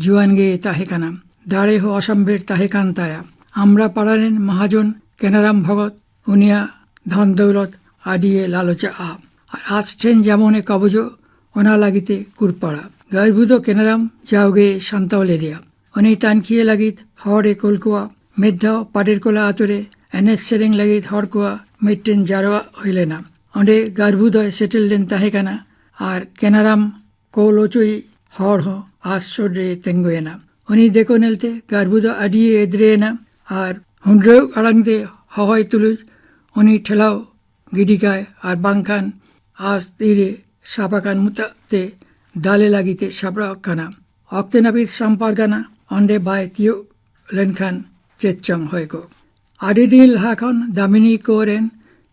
ᱡᱩᱣᱟᱹᱱ ᱜᱮ ᱛᱟᱦᱮᱸ ᱠᱟᱱᱟ᱾ ᱫᱟᱲᱮ ᱦᱚᱸ ᱚᱥᱚᱢᱵᱷᱮᱲ ᱛᱟᱦᱮᱸ ᱠᱟᱱ ᱛᱟᱭᱟ᱾ ᱟᱢᱨᱟ ᱯᱟᱲᱟ ᱨᱮᱱ ᱢᱟᱦᱟᱡᱚᱱ ᱠᱮᱱᱟᱨᱟᱢ ᱵᱷᱚᱜᱚᱛ ᱩᱱᱤᱭᱟᱜ ᱫᱷᱚᱱ ᱫᱚᱣᱞᱚᱛ ᱟᱹᱰᱤᱭᱮ ᱞᱟᱞᱚᱪᱟᱜᱼᱟ᱾ ᱟᱨ ᱟᱡ ᱴᱷᱮᱱ ᱡᱮᱢᱚᱱᱮ ᱠᱚᱵᱚᱡᱚᱜ, ᱚᱱᱟ ᱞᱟᱹᱜᱤᱫ ᱮ ᱠᱩᱨᱯᱟᱲᱟ᱾ ᱜᱟᱹᱨᱵᱷᱩ ᱫᱚ ᱠᱮᱱᱟᱨᱟᱢ ᱡᱟᱣᱜᱮ ᱥᱟᱱᱛᱟᱣ ᱞᱮᱫᱮᱭᱟ᱾ ᱩᱱᱤ ᱛᱟᱱᱠᱷᱤᱭᱟᱹ ᱞᱟᱹᱜᱤᱫ ᱦᱚᱲ ᱮ ᱠᱩᱞ ᱠᱚᱣᱟ᱾ ᱢᱤᱫ ᱫᱷᱟᱣ ᱯᱟᱰᱮᱨᱠᱚᱞᱟ ᱟᱛᱳ ᱨᱮ ᱮᱱᱮᱡ ᱥᱮᱨᱮᱧ ᱞᱟᱹᱜᱤᱫ ᱦᱚᱲ ᱠᱚᱣᱟᱜ ᱢᱤᱫᱴᱮᱱ ᱡᱟᱨᱣᱟ ᱦᱩᱭ ᱞᱮᱱᱟ᱾ ᱚᱸᱰᱮ ᱜᱟᱹᱨᱵᱷᱩ ᱫᱚᱭ ᱥᱮᱴᱮᱨ ᱞᱮᱱ ᱛᱟᱦᱮᱸ ᱠᱟᱱᱟ ᱟᱨ ᱠᱮᱱᱟᱨᱟᱢ ᱠᱚᱞ ᱚᱪᱚᱭᱤᱡ ᱦᱚᱲ ᱦᱚᱸ ᱟᱥ ᱥᱩᱨ ᱨᱮᱭ ᱛᱤᱸᱜᱩᱭᱮᱱᱟ᱾ ᱩᱱᱤ ᱫᱮᱠᱚ ᱧᱮᱞᱛᱮ ᱜᱟᱹᱨᱵᱷᱩ ᱫᱚ ᱟᱹᱰᱤᱭᱮ ᱮᱫᱽᱨᱮᱭᱮᱱᱟ ᱟᱨ ᱦᱩᱱᱰᱨᱟᱹᱣ ᱟᱲᱟᱝ ᱛᱮ ᱦᱚᱦᱚᱭ ᱛᱩᱞᱩᱡ ᱩᱱᱤ ᱴᱷᱮᱞᱟᱣ ᱜᱤᱰᱤ ᱠᱟᱭ ᱟᱨ ᱵᱟᱝᱠᱷᱟᱱ ᱟᱥ ᱛᱤᱨᱮ ᱥᱟᱵ ᱟᱠᱟᱱ ᱢᱩᱛᱟᱹ ᱛᱮ ᱫᱟᱞᱮ ᱞᱟᱹᱜᱤᱫ ᱮ ᱥᱟᱯᱲᱟᱣ ᱠᱟᱱᱟ᱾ ᱚᱠᱛᱮ ᱱᱟᱹᱯᱤᱛ ᱥᱟᱢᱯᱟᱨᱜᱟᱱᱟ ᱚᱸᱰᱮ ᱵᱟᱭ ᱛᱤᱭᱳᱜ ᱞᱮᱱᱠᱷᱟᱱ ᱪᱮᱫ ᱪᱚᱝ ᱦᱩᱭ ᱠᱚᱜ᱾ ᱟᱹᱰᱤ ᱫᱤᱱ ᱞᱟᱦᱟ ᱠᱷᱚᱱ ᱫᱟᱢᱤᱱᱤ ᱠᱚ ᱨᱮᱱ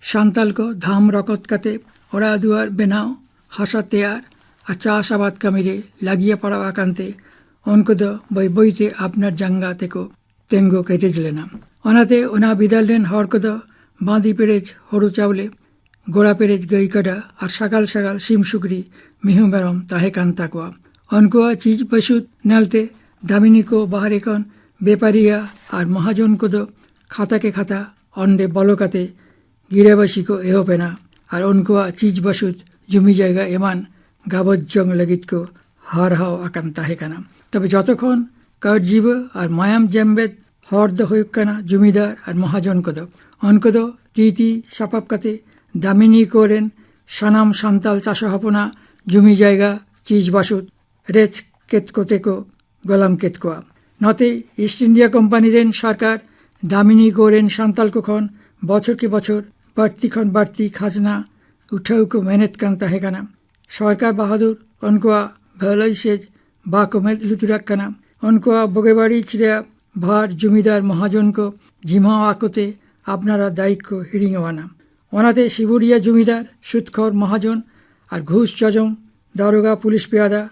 ᱥᱟᱱᱛᱟᱞ ᱠᱚ ᱫᱷᱟᱢ ᱨᱚᱠᱚᱛ ᱠᱟᱛᱮ ᱚᱲᱟᱜ ᱫᱩᱣᱟᱹᱨ ᱵᱮᱱᱟᱣ, ᱦᱟᱥᱟ ᱛᱮᱭᱟᱨ ᱟᱨ ᱪᱟᱥ ᱟᱵᱟᱫ ᱠᱟᱹᱢᱤ ᱨᱮ ᱞᱟᱹᱜᱤᱭᱟ ᱯᱟᱲᱟᱣ ᱟᱠᱟᱱ ᱛᱮ ᱩᱱᱠᱩ ᱫᱚ ᱵᱟᱹᱭ ᱵᱟᱹᱭ ᱛᱮ ᱟᱯᱱᱟᱨ ᱡᱟᱸᱜᱟ ᱛᱮᱠᱚ ᱛᱮᱸᱜᱚ ᱠᱮᱴᱮᱡ ᱞᱮᱱᱟ᱾ ᱚᱱᱟᱛᱮ ᱚᱱᱟ ᱵᱤᱫᱟᱹᱞ ᱨᱮᱱ ᱦᱚᱲ ᱠᱚᱫᱚ ᱵᱟᱸᱫᱤ ᱯᱮᱨᱮᱡ ᱦᱳᱲᱳ ᱪᱟᱣᱞᱮ, ᱜᱚᱲᱟ ᱯᱮᱨᱮᱡ ᱜᱟᱹᱭ ᱠᱟᱰᱟ ᱟᱨ ᱥᱟᱜᱟᱞ ᱥᱟᱜᱟᱞ ᱥᱤᱢ ᱥᱩᱠᱨᱤ ᱢᱤᱦᱩ ᱢᱮᱨᱚᱢ ᱛᱟᱦᱮᱸ ᱠᱟᱱ ᱛᱟᱠᱚᱣᱟ᱾ ᱩᱱᱠᱩᱣᱟᱜ ᱪᱤᱡᱽ ᱵᱟᱹᱥᱩᱫ ᱧᱮᱞᱛᱮ ᱫᱟᱢᱤᱱᱤ ᱠᱚ ᱵᱟᱦᱨᱮ ᱠᱷᱚᱱ ᱵᱮᱯᱟᱨᱤᱭᱟ ᱟᱨ ᱢᱚᱦᱟᱡᱚᱱ ᱠᱚᱫᱚ ᱠᱷᱟᱛᱟ ᱠᱮ ᱠᱷᱟᱛᱟ ᱚᱸᱰᱮ ᱵᱚᱞᱚ ᱠᱟᱛᱮ ᱜᱤᱨᱟᱹᱵᱟᱹᱥᱤ ᱠᱚ ᱮᱦᱚᱵ ᱮᱱᱟ ᱟᱨ ᱩᱱᱠᱩᱣᱟᱜ ᱪᱤᱡᱽ ᱵᱟᱹᱥᱩᱫ, ᱡᱩᱢᱤ ᱡᱟᱭᱜᱟ ᱮᱢᱟᱱ ᱜᱟᱵᱚᱡ ᱡᱚᱝ ᱞᱟᱹᱜᱤᱫ ᱠᱚ ᱦᱟᱨᱦᱟᱣ ᱟᱠᱟᱱ ᱛᱟᱦᱮᱸ ᱠᱟᱱᱟ᱾ ᱛᱚᱵᱮ ᱡᱚᱛᱚ ᱠᱷᱚᱱ ᱠᱟᱹᱨᱡᱤᱵᱟᱹ ᱟᱨ ᱢᱟᱭᱟᱢ ᱡᱮᱢᱵᱮᱫ ᱦᱚᱲ ᱫᱚ ᱦᱩᱭᱩᱜ ᱠᱟᱱᱟ ᱡᱩᱢᱤᱫᱟᱨ ᱟᱨ ᱢᱚᱦᱟᱡᱚᱱ ᱠᱚᱫᱚ᱾ ᱩᱱᱠᱩ ᱫᱚ ᱛᱤ ᱛᱤ ᱥᱟᱯᱟᱵ ᱠᱟᱛᱮ ᱫᱟᱢᱤᱱᱤ ᱠᱚᱨᱮᱱ ᱥᱟᱱᱟᱢ ᱥᱟᱱᱛᱟᱞ ᱪᱟᱥᱟ ᱦᱚᱯᱚᱱᱟᱜ ᱡᱩᱢᱤ ᱡᱟᱭᱜᱟ, ᱪᱤᱡᱽ ᱵᱟᱥᱩᱫ ᱨᱮᱡ ᱠᱮᱫ ᱠᱚᱛᱮ ᱠᱚ ᱜᱚᱞᱟᱢ ᱠᱮᱫ ᱠᱚᱣᱟ᱾ ᱱᱚᱛᱮ ᱤᱥᱴ ᱤᱱᱰᱤᱭᱟ ᱠᱳᱢᱯᱟᱱᱤ ᱨᱮᱱ ᱥᱚᱨᱠᱟᱨ ᱫᱟᱢᱤᱱᱤ ᱠᱚᱨᱮᱱ ᱥᱟᱱᱛᱟᱞ ᱠᱚ ᱠᱷᱚᱱ ᱵᱚᱪᱷᱚᱨ ᱠᱤ ᱵᱚᱪᱷᱚᱨ ᱵᱟᱹᱲᱛᱤ ᱠᱷᱚᱱ ᱵᱟᱹᱲᱛᱤ ᱠᱷᱟᱡᱽᱱᱟ ᱩᱴᱷᱟᱹᱣ ᱠᱚ ᱢᱮᱱᱮᱫ ᱠᱟᱱ ᱛᱟᱦᱮᱸ ᱠᱟᱱᱟ᱾ ᱥᱚᱨᱠᱟᱨ ᱵᱟᱦᱟᱫᱩᱨ ᱩᱱᱠᱩᱣᱟᱜ ᱵᱷᱟᱹᱞᱟᱹᱭ ᱥᱮᱡ ᱵᱟᱠᱚ ᱢᱮᱫ ᱞᱩᱛᱩᱨᱟᱜ ᱠᱟᱱᱟ᱾ ᱩᱱᱠᱩᱣᱟᱜ ᱵᱩᱜᱤ ᱵᱟᱹᱲᱤᱡ ᱨᱮᱭᱟᱜ ᱵᱷᱟᱨ ᱡᱩᱢᱤᱫᱟᱨ ᱢᱚᱦᱟᱡᱚᱱ ᱠᱚ ᱡᱤᱢᱟᱣ ᱟᱠᱚ ᱛᱮ ᱟᱯᱱᱟᱨᱟᱜ ᱫᱟᱭᱤᱛ ᱠᱚ ᱦᱤᱲᱤᱧ ᱟᱱᱟ᱾ ᱚᱱᱟᱛᱮ ᱥᱤᱵᱩᱨᱤᱭᱟ ᱡᱩᱢᱤᱫᱟᱨ, ᱥᱩᱫᱽᱠᱷᱚᱨ ᱢᱚᱦᱟᱡᱚᱱ ᱟᱨ ᱜᱷᱩᱥ ᱡᱚᱡᱚᱢ ᱫᱟᱨᱳᱜᱟ, ᱯᱩᱞᱤᱥ ᱯᱮᱭᱟᱫᱟ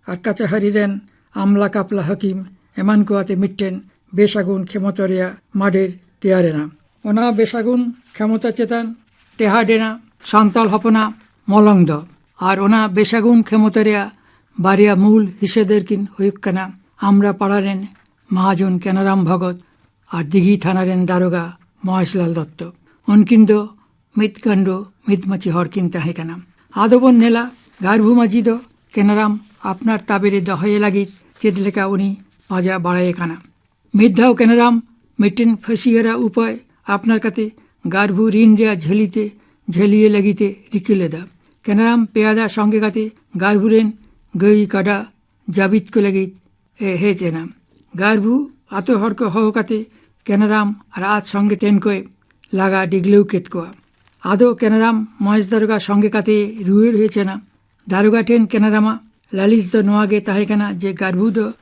ᱟᱨ ᱠᱟᱪᱟᱦᱟᱹᱨᱤ ᱨᱮᱱ ᱟᱢᱞᱟ ᱠᱟᱯᱞᱟ ᱦᱟᱹᱠᱤᱢ ᱮᱢᱟᱱ ᱠᱚ ᱟᱛᱮ ᱢᱤᱫᱴᱮᱱ ᱵᱮᱥᱟᱹᱜᱩᱱ ᱠᱷᱮᱢᱚᱛᱟ ᱨᱮᱭᱟᱜ ᱢᱟᱰᱮᱨ ᱛᱮᱭᱟᱨ ᱮᱱᱟ᱾ ᱚᱱᱟ ᱵᱮᱥᱟᱹᱜᱩᱱ ᱠᱷᱮᱢᱚᱛᱟ ᱪᱮᱛᱟᱱ ᱴᱮᱦᱟᱰ ᱮᱱᱟ ᱥᱟᱱᱛᱟᱲ ᱦᱚᱯᱚᱱᱟᱜ ᱢᱚᱞᱚᱝ ᱫᱚ᱾ ᱟᱨ ᱚᱱᱟ ᱵᱮᱥᱟᱹᱜᱩᱱ ᱠᱷᱮᱢᱚᱛᱟ ᱨᱮᱭᱟᱜ ᱵᱟᱨᱭᱟ ᱢᱩᱞ ᱦᱤᱥᱟᱹᱫᱟᱹᱨ ᱠᱤᱱ ᱦᱩᱭᱩᱜ ᱠᱟᱱᱟ ᱟᱢᱨᱟ ᱯᱟᱲᱟ ᱨᱮᱱ ᱢᱟᱦᱟᱡᱚᱱ ᱠᱮᱱᱟᱨᱟᱢ ᱵᱷᱚᱜᱚᱛ ᱟᱨ ᱫᱤᱜᱷᱤ ᱛᱷᱟᱱᱟ ᱨᱮᱱ ᱫᱟᱨᱳᱜᱟ ᱢᱚᱦᱮᱥᱞᱟᱞ ᱫᱚᱛᱛᱚ᱾ ᱩᱱᱠᱤᱱ ᱫᱚ ᱢᱤᱫ ᱜᱟᱸᱰᱚ ᱢᱤᱫ ᱢᱟᱹᱪᱤ ᱦᱚᱲ ᱠᱤᱱ ᱛᱟᱦᱮᱸ ᱠᱟᱱᱟ᱾ ᱟᱫᱚ ᱵᱚᱱ ᱧᱮᱞᱟ ᱜᱟᱨᱵᱷᱩ ᱢᱟᱹᱡᱷᱤ ᱫᱚ ᱠᱮᱱᱟᱨᱟᱢ ᱟᱯᱱᱟᱨ ᱛᱟᱵᱮ ᱨᱮ ᱫᱚᱦᱚᱭᱮ ᱞᱟᱹᱜᱤᱫ ᱪᱮᱫ ᱞᱮᱠᱟ ᱩᱱᱤ ᱯᱟᱸᱡᱟ ᱵᱟᱲᱟᱭᱮ ᱠᱟᱱᱟ᱾ ᱢᱤᱫ ᱫᱷᱟᱣ ᱠᱮᱱᱟᱨᱟᱢ ᱢᱤᱫᱴᱮᱱ ᱯᱷᱟᱹᱥᱤᱭᱟᱨᱟ ᱩᱯᱟᱹᱭ ᱟᱯᱱᱟᱨ ᱠᱟᱛᱮ ᱜᱟᱨᱵᱷᱩ ᱨᱤᱱ ᱨᱮᱭᱟᱜ ᱡᱷᱟᱹᱞᱤ ᱛᱮ ᱡᱷᱟᱹᱞᱤᱭᱮ ᱞᱟᱹᱜᱤᱫ ᱮ ᱨᱤᱠᱟᱹ ᱞᱮᱫᱟ᱾ ᱠᱮᱱᱟᱨᱟᱢ ᱯᱮᱭᱟᱫᱟ ᱥᱚᱸᱜᱮ ᱠᱟᱛᱮ ᱜᱟᱨᱵᱷᱩ ᱨᱮᱱ ᱜᱟᱹᱭ ᱠᱟᱰᱟ ᱡᱟᱹᱵᱤᱫ ᱠᱚ ᱞᱟᱹᱜᱤᱫ ᱮ ᱦᱮᱡ ᱮᱱᱟ᱾ ᱜᱟᱨᱵᱷᱩ ᱟᱛᱳ ᱦᱚᱲ ᱠᱚ ᱦᱚᱦᱚ ᱠᱟᱛᱮ ᱠᱮᱱᱟᱨᱟᱢ ᱟᱨ ᱟᱡ ᱥᱚᱸᱜᱮ ᱛᱮᱱ ᱠᱚᱭ ᱞᱟᱜᱟ ᱰᱤᱜᱽᱞᱟᱹᱣ ᱠᱮᱫ ᱠᱚᱣᱟ᱾ ᱟᱫᱚ ᱠᱮᱱᱟᱨᱟᱢ ᱢᱚᱦᱮᱥ ᱫᱟᱨᱚᱜᱟ ᱥᱚᱸᱜᱮ ᱠᱟᱛᱮ ᱨᱩᱣᱟᱹᱲ ᱦᱮᱡ ᱮᱱᱟ᱾ ᱫᱟᱨᱚᱜᱟ ᱴᱷᱮᱱ ᱠᱮᱱᱟᱨᱟᱢᱟᱜ ᱞᱟᱹᱞᱤᱥ ᱫᱚ ᱱᱚᱣᱟ ᱜᱮ ᱛᱟᱦᱮᱸ ᱠᱟᱱᱟ ᱡᱮ ᱜᱟᱨᱵᱷᱩ ᱫᱚ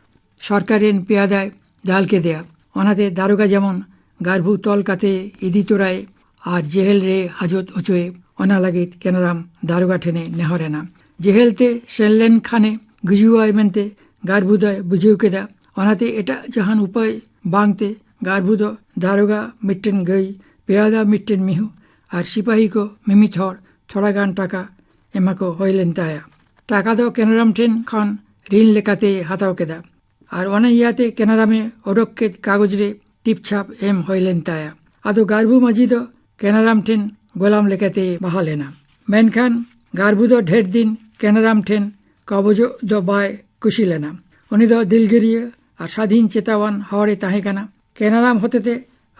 ᱥᱚᱨᱠᱟᱨ ᱨᱮᱱ ᱯᱮᱭᱟᱫᱟᱭ ᱫᱟᱞ ᱠᱮᱫᱮᱭᱟ, ᱚᱱᱟᱛᱮ ᱫᱟᱨᱚᱜᱟ ᱡᱮᱢᱚᱱ ᱜᱟᱨᱵᱷᱩ ᱛᱚᱞ ᱠᱟᱛᱮ ᱤᱫᱤ ᱛᱚᱨᱟᱭ ᱟᱨ ᱡᱮᱦᱮᱞ ᱨᱮ ᱦᱟᱡᱚᱛ ᱚᱪᱚᱭᱮ, ᱚᱱᱟ ᱞᱟᱹᱜᱤᱫ ᱠᱮᱱᱟᱨᱟᱢ ᱫᱟᱨᱚᱜᱟ ᱴᱷᱮᱱᱮ ᱱᱮᱦᱚᱨ ᱮᱱᱟ᱾ ᱡᱮᱦᱮᱞ ᱛᱮ ᱥᱮᱱ ᱞᱮᱱ ᱠᱷᱟᱱᱮ ᱜᱩᱡᱩᱜᱼᱟᱭ ᱢᱮᱱᱛᱮ ᱜᱟᱨᱵᱷᱩ ᱫᱚᱭ ᱵᱩᱡᱷᱟᱹᱣ ᱠᱮᱫᱟ᱾ ᱚᱱᱟᱛᱮ ᱮᱴᱟᱜ ᱡᱟᱦᱟᱱ ᱩᱯᱟᱹᱭ ᱵᱟᱝᱛᱮ ᱜᱟᱨᱵᱷᱩ ᱫᱚ ᱫᱟᱨᱚᱜᱟ ᱢᱤᱫᱴᱮᱱ ᱜᱟᱹᱭ, ᱯᱮᱭᱟᱫᱟ ᱢᱤᱫᱴᱮᱱ ᱢᱤᱦᱩ ᱟᱨ ᱥᱤᱯᱟᱦᱤ ᱠᱚ ᱢᱤᱢᱤᱫ ᱦᱚᱲ ᱛᱷᱚᱲᱟ ᱜᱟᱱ ᱴᱟᱠᱟ ᱮᱢᱟ ᱠᱚ ᱦᱩᱭ ᱞᱮᱱ ᱛᱟᱭᱟ᱾ ᱴᱟᱠᱟ ᱫᱚ ᱠᱮᱱᱟᱨᱟᱢ ᱴᱷᱮᱱ ᱠᱷᱚᱱ ᱨᱤᱱ ᱞᱮᱠᱟᱛᱮ ᱦᱟᱛᱟᱣ ᱠᱮᱫᱟ᱾ ᱟᱨ ᱚᱱᱟ ᱤᱭᱟᱹᱛᱮ ᱠᱮᱱᱟᱨᱟᱢᱮ ᱚᱰᱚᱠ ᱠᱮᱫ ᱠᱟᱜᱚᱡᱽ ᱨᱮ ᱴᱤᱯᱪᱷᱟᱯ ᱮᱢ ᱦᱩᱭ ᱞᱮᱱ ᱛᱟᱭᱟ᱾ ᱟᱫᱚ ᱜᱟᱨᱵᱷᱩ ᱢᱟᱹᱡᱷᱤ ᱫᱚ ᱠᱮᱱᱟᱨᱟᱢ ᱴᱷᱮᱱ ᱜᱳᱞᱟᱢ ᱞᱮᱠᱟᱛᱮ ᱵᱟᱦᱟᱞ ᱮᱱᱟ᱾ ᱢᱮᱱᱠᱷᱟᱱ ᱜᱟᱨᱵᱷᱩ ᱫᱚ ᱰᱷᱮᱨ ᱫᱤᱱ ᱠᱮᱱᱟᱨᱟᱢ ᱴᱷᱮᱱ ᱠᱟᱵᱚᱡᱚᱜ ᱫᱚ ᱵᱟᱭ ᱠᱩᱥᱤ ᱞᱮᱱᱟ᱾ ᱩᱱᱤ ᱫᱚ ᱫᱤᱞᱜᱟᱹᱨᱤᱭᱟᱹ ᱟᱨ ᱥᱟᱫᱷᱤᱱ ᱪᱮᱛᱟᱣᱟᱱ ᱦᱚᱲᱮ ᱛᱟᱦᱮᱸ ᱠᱟᱱᱟ᱾ ᱠᱮᱱᱟᱨᱟᱢ ᱦᱚᱛᱮᱛᱮ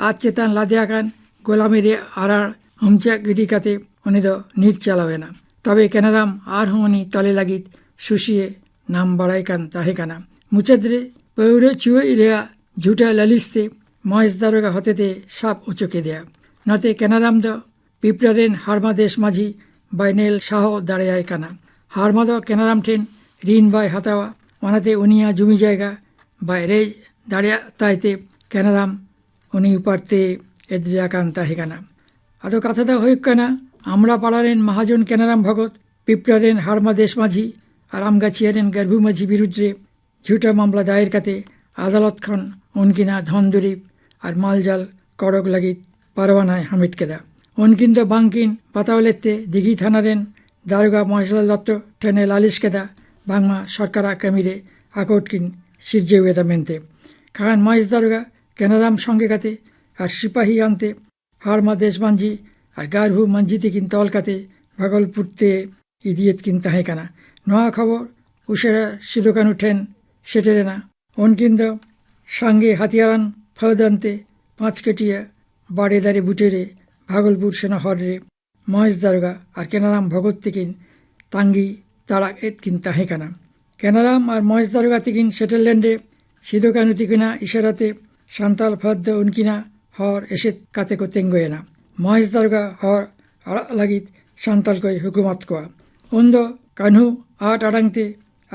ᱟᱡ ᱪᱮᱛᱟᱱ ᱞᱟᱫᱮ ᱟᱠᱟᱱ ᱜᱳᱞᱟᱢᱤ ᱨᱮᱭᱟᱜ ᱟᱨᱟᱲ ᱦᱩᱢᱪᱟᱜ ᱜᱤᱰᱤ ᱠᱟᱛᱮ ᱩᱱᱤ ᱫᱚ ᱱᱤᱨ ᱪᱟᱞᱟᱣ ᱮᱱᱟ᱾ ᱛᱚᱵᱮ ᱠᱮᱱᱟᱨᱟᱢ ᱟᱨᱦᱚᱸ ᱩᱱᱤ ᱛᱚᱞᱮ ᱞᱟᱹᱜᱤᱫ ᱥᱩᱥᱤᱭᱮ ᱱᱟᱢ ᱵᱟᱲᱟᱭ ᱠᱟᱱ ᱛᱟᱦᱮᱸ ᱠᱟᱱᱟ᱾ ᱢᱩᱪᱟᱹᱫ ᱨᱮ ᱯᱟᱹᱣᱨᱟᱹ ᱪᱩᱣᱟᱹᱜ ᱨᱮᱭᱟᱜ ᱡᱷᱩᱴᱟ ᱞᱟᱹᱞᱤᱥ ᱛᱮ ᱢᱚᱦᱮᱥ ᱫᱟᱨᱚᱜᱟ ᱦᱚᱛᱮᱛᱮ ᱥᱟᱵ ᱚᱪᱚ ᱠᱮᱫᱮᱭᱟ᱾ ᱱᱚᱛᱮ ᱠᱮᱱᱟᱨᱟᱢ ᱫᱚ ᱯᱤᱯᱨᱟ ᱨᱮᱱ ᱦᱟᱲᱢᱟ ᱫᱮᱥ ᱢᱟᱹᱡᱷᱤ ᱵᱟᱭᱱᱮᱞ ᱥᱟᱦᱚ ᱫᱟᱲᱮᱭᱟᱭ ᱠᱟᱱᱟ᱾ ᱦᱟᱲᱢᱟ ᱫᱚ ᱠᱮᱱᱟᱨᱟᱢ ᱴᱷᱮᱱ ᱨᱤᱱ ᱵᱟᱭ ᱦᱟᱛᱟᱣᱟ, ᱚᱱᱟᱛᱮ ᱩᱱᱤᱭᱟᱜ ᱡᱩᱢᱤ ᱡᱟᱭᱜᱟ ᱵᱟᱭ ᱨᱮᱡ ᱫᱟᱲᱮᱭᱟᱜ ᱛᱟᱭ ᱛᱮ ᱠᱮᱱᱟᱨᱟᱢ ᱩᱱᱤ ᱩᱯᱟᱨ ᱛᱮ ᱮᱫᱨᱮ ᱟᱠᱟᱱ ᱛᱟᱦᱮᱸ ᱠᱟᱱᱟ᱾ ᱟᱫᱚ ᱠᱟᱛᱷᱟ ᱫᱚ ᱦᱩᱭᱩᱜ ᱠᱟᱱᱟ, ᱟᱢᱲᱟ ᱯᱟᱲᱟ ᱨᱮᱱ ᱢᱟᱦᱟᱡᱚᱱ ᱠᱮᱱᱟᱨᱟᱢ ᱵᱷᱚᱜᱚᱛ ᱯᱤᱯᱨᱟ ᱨᱮᱱ ᱦᱟᱲᱢᱟ ᱫᱮᱥ ᱢᱟᱹᱡᱷᱤ ᱟᱨ ᱟᱢᱜᱟᱪᱷᱤᱭᱟ ᱨᱮᱱ ᱜᱟᱹᱨᱵᱷᱩ ᱢᱟᱹᱡᱷᱤ ᱵᱤᱨᱩᱫᱽ ᱨᱮ ᱡᱷᱩᱴᱟ ᱢᱟᱢᱞᱟ ᱫᱟᱭᱮᱨ ᱠᱟᱛᱮ ᱟᱫᱟᱞᱚᱛ ᱠᱷᱚᱱ ᱩᱱᱠᱤᱱᱟᱜ ᱫᱷᱚᱱ ᱫᱩᱨᱤᱵᱽ ᱟᱨ ᱢᱟᱞᱡᱟᱞ ᱠᱚᱲᱚᱠ ᱞᱟᱹᱜᱤᱫ ᱯᱟᱨᱣᱟᱱᱟᱭ ᱦᱟᱢᱮᱴ ᱠᱮᱫᱟ᱾ ᱩᱱᱠᱤᱱ ᱫᱚ ᱵᱟᱝᱠᱤᱱ ᱵᱟᱛᱟᱣ ᱞᱮᱫ ᱛᱮ ᱫᱤᱜᱷᱤ ᱛᱷᱟᱱᱟ ᱨᱮᱱ ᱫᱟᱨᱚᱜᱟ ᱢᱚᱦᱮᱥᱞᱟᱞ ᱫᱚᱛᱛᱚ ᱴᱷᱮᱱᱮ ᱞᱟᱹᱞᱤᱥ ᱠᱮᱫᱟ, ᱵᱟᱝᱢᱟ ᱥᱚᱨᱠᱟᱨᱟᱜ ᱠᱟᱹᱢᱤ ᱨᱮ ᱟᱠᱚᱴ ᱠᱤᱱ ᱥᱤᱨᱡᱟᱹᱣ ᱮᱫᱟ ᱢᱮᱱᱛᱮ᱾ ᱠᱷᱟᱱ ᱢᱚᱦᱮᱥ ᱫᱟᱨᱚᱜᱟ ᱠᱮᱱᱟᱨᱟᱢ ᱥᱚᱸᱜᱮ ᱠᱟᱛᱮ ᱟᱨ ᱥᱤᱯᱟᱦᱤ ᱟᱱᱛᱮ ᱦᱟᱲᱢᱟ ᱫᱮᱥ ᱢᱟᱹᱡᱷᱤ ᱟᱨ ᱜᱟᱨᱵᱷᱩ ᱢᱟᱹᱡᱷᱤ ᱛᱤᱠᱤᱱ ᱛᱚᱞ ᱠᱟᱛᱮ ᱵᱷᱟᱜᱚᱞᱯᱩᱨ ᱛᱮ ᱤᱫᱤᱭᱮᱫ ᱠᱤᱱ ᱛᱟᱦᱮᱸ ᱠᱟᱱᱟ᱾ ᱱᱚᱣᱟ ᱠᱷᱚᱵᱚᱨ ᱩᱥᱟᱹᱨᱟ ᱥᱤᱫᱩ ᱠᱟᱹᱱᱦᱩ ᱴᱷᱮᱱ ᱥᱮᱴᱮᱨᱮᱱᱟ᱾ ᱩᱱᱠᱤᱱ ᱫᱚ ᱥᱟᱸᱜᱮ ᱦᱟᱹᱛᱤᱭᱟᱨᱟᱱ ᱯᱷᱟᱹᱫ ᱟᱱᱛᱮ ᱯᱟᱸᱪ ᱠᱟᱹᱴᱤᱭᱟᱹ ᱵᱟᱲᱮ ᱫᱟᱨᱮ ᱵᱩᱴᱟᱹᱨᱮ ᱵᱷᱟᱜᱚᱞᱯᱩᱨ ᱥᱮᱱᱚᱜ ᱦᱚᱨ ᱨᱮ ᱢᱚᱦᱮᱥ ᱫᱟᱨᱚᱜᱟ ᱟᱨ ᱠᱮᱱᱟᱨᱟᱢ ᱵᱷᱚᱜᱚᱛ ᱛᱤᱠᱤᱱ ᱛᱟᱸᱜᱤ ᱛᱟᱲᱟᱜ ᱮᱫ ᱠᱤᱱ ᱛᱟᱦᱮᱸ ᱠᱟᱱᱟ᱾ ᱠᱮᱱᱟᱨᱟᱢ ᱟᱨ ᱢᱚᱦᱮᱥ ᱫᱟᱨᱚᱜᱟ ᱛᱤᱠᱤᱱ ᱥᱮᱴᱮᱨ ᱞᱮᱱ ᱨᱮ ᱥᱤᱫᱩ ᱠᱟᱹᱱᱦᱩ ᱛᱤᱠᱤᱱᱟᱜ ᱤᱥᱟᱨᱟ ᱛᱮ ᱥᱟᱱᱛᱟᱞ ᱯᱷᱟᱹᱫ ᱫᱚ ᱩᱱᱠᱤᱱᱟᱜ ᱦᱚᱨ ᱮᱥᱮᱫ ᱠᱟᱛᱮ ᱠᱚ ᱛᱤᱸᱜᱩᱭᱮᱱᱟ᱾ ᱢᱚᱦᱮᱥ ᱫᱟᱨᱚᱜᱟ ᱦᱚᱨ ᱟᱲᱟᱜ ᱞᱟᱹᱜᱤᱫ ᱥᱟᱱᱛᱟᱲ ᱠᱚᱭ ᱦᱩᱠᱩᱢᱟᱫ ᱠᱚᱣᱟ᱾ ᱩᱱᱫᱚ ᱠᱟᱹᱱᱦᱩ ᱟᱴ ᱟᱲᱟᱝ ᱛᱮ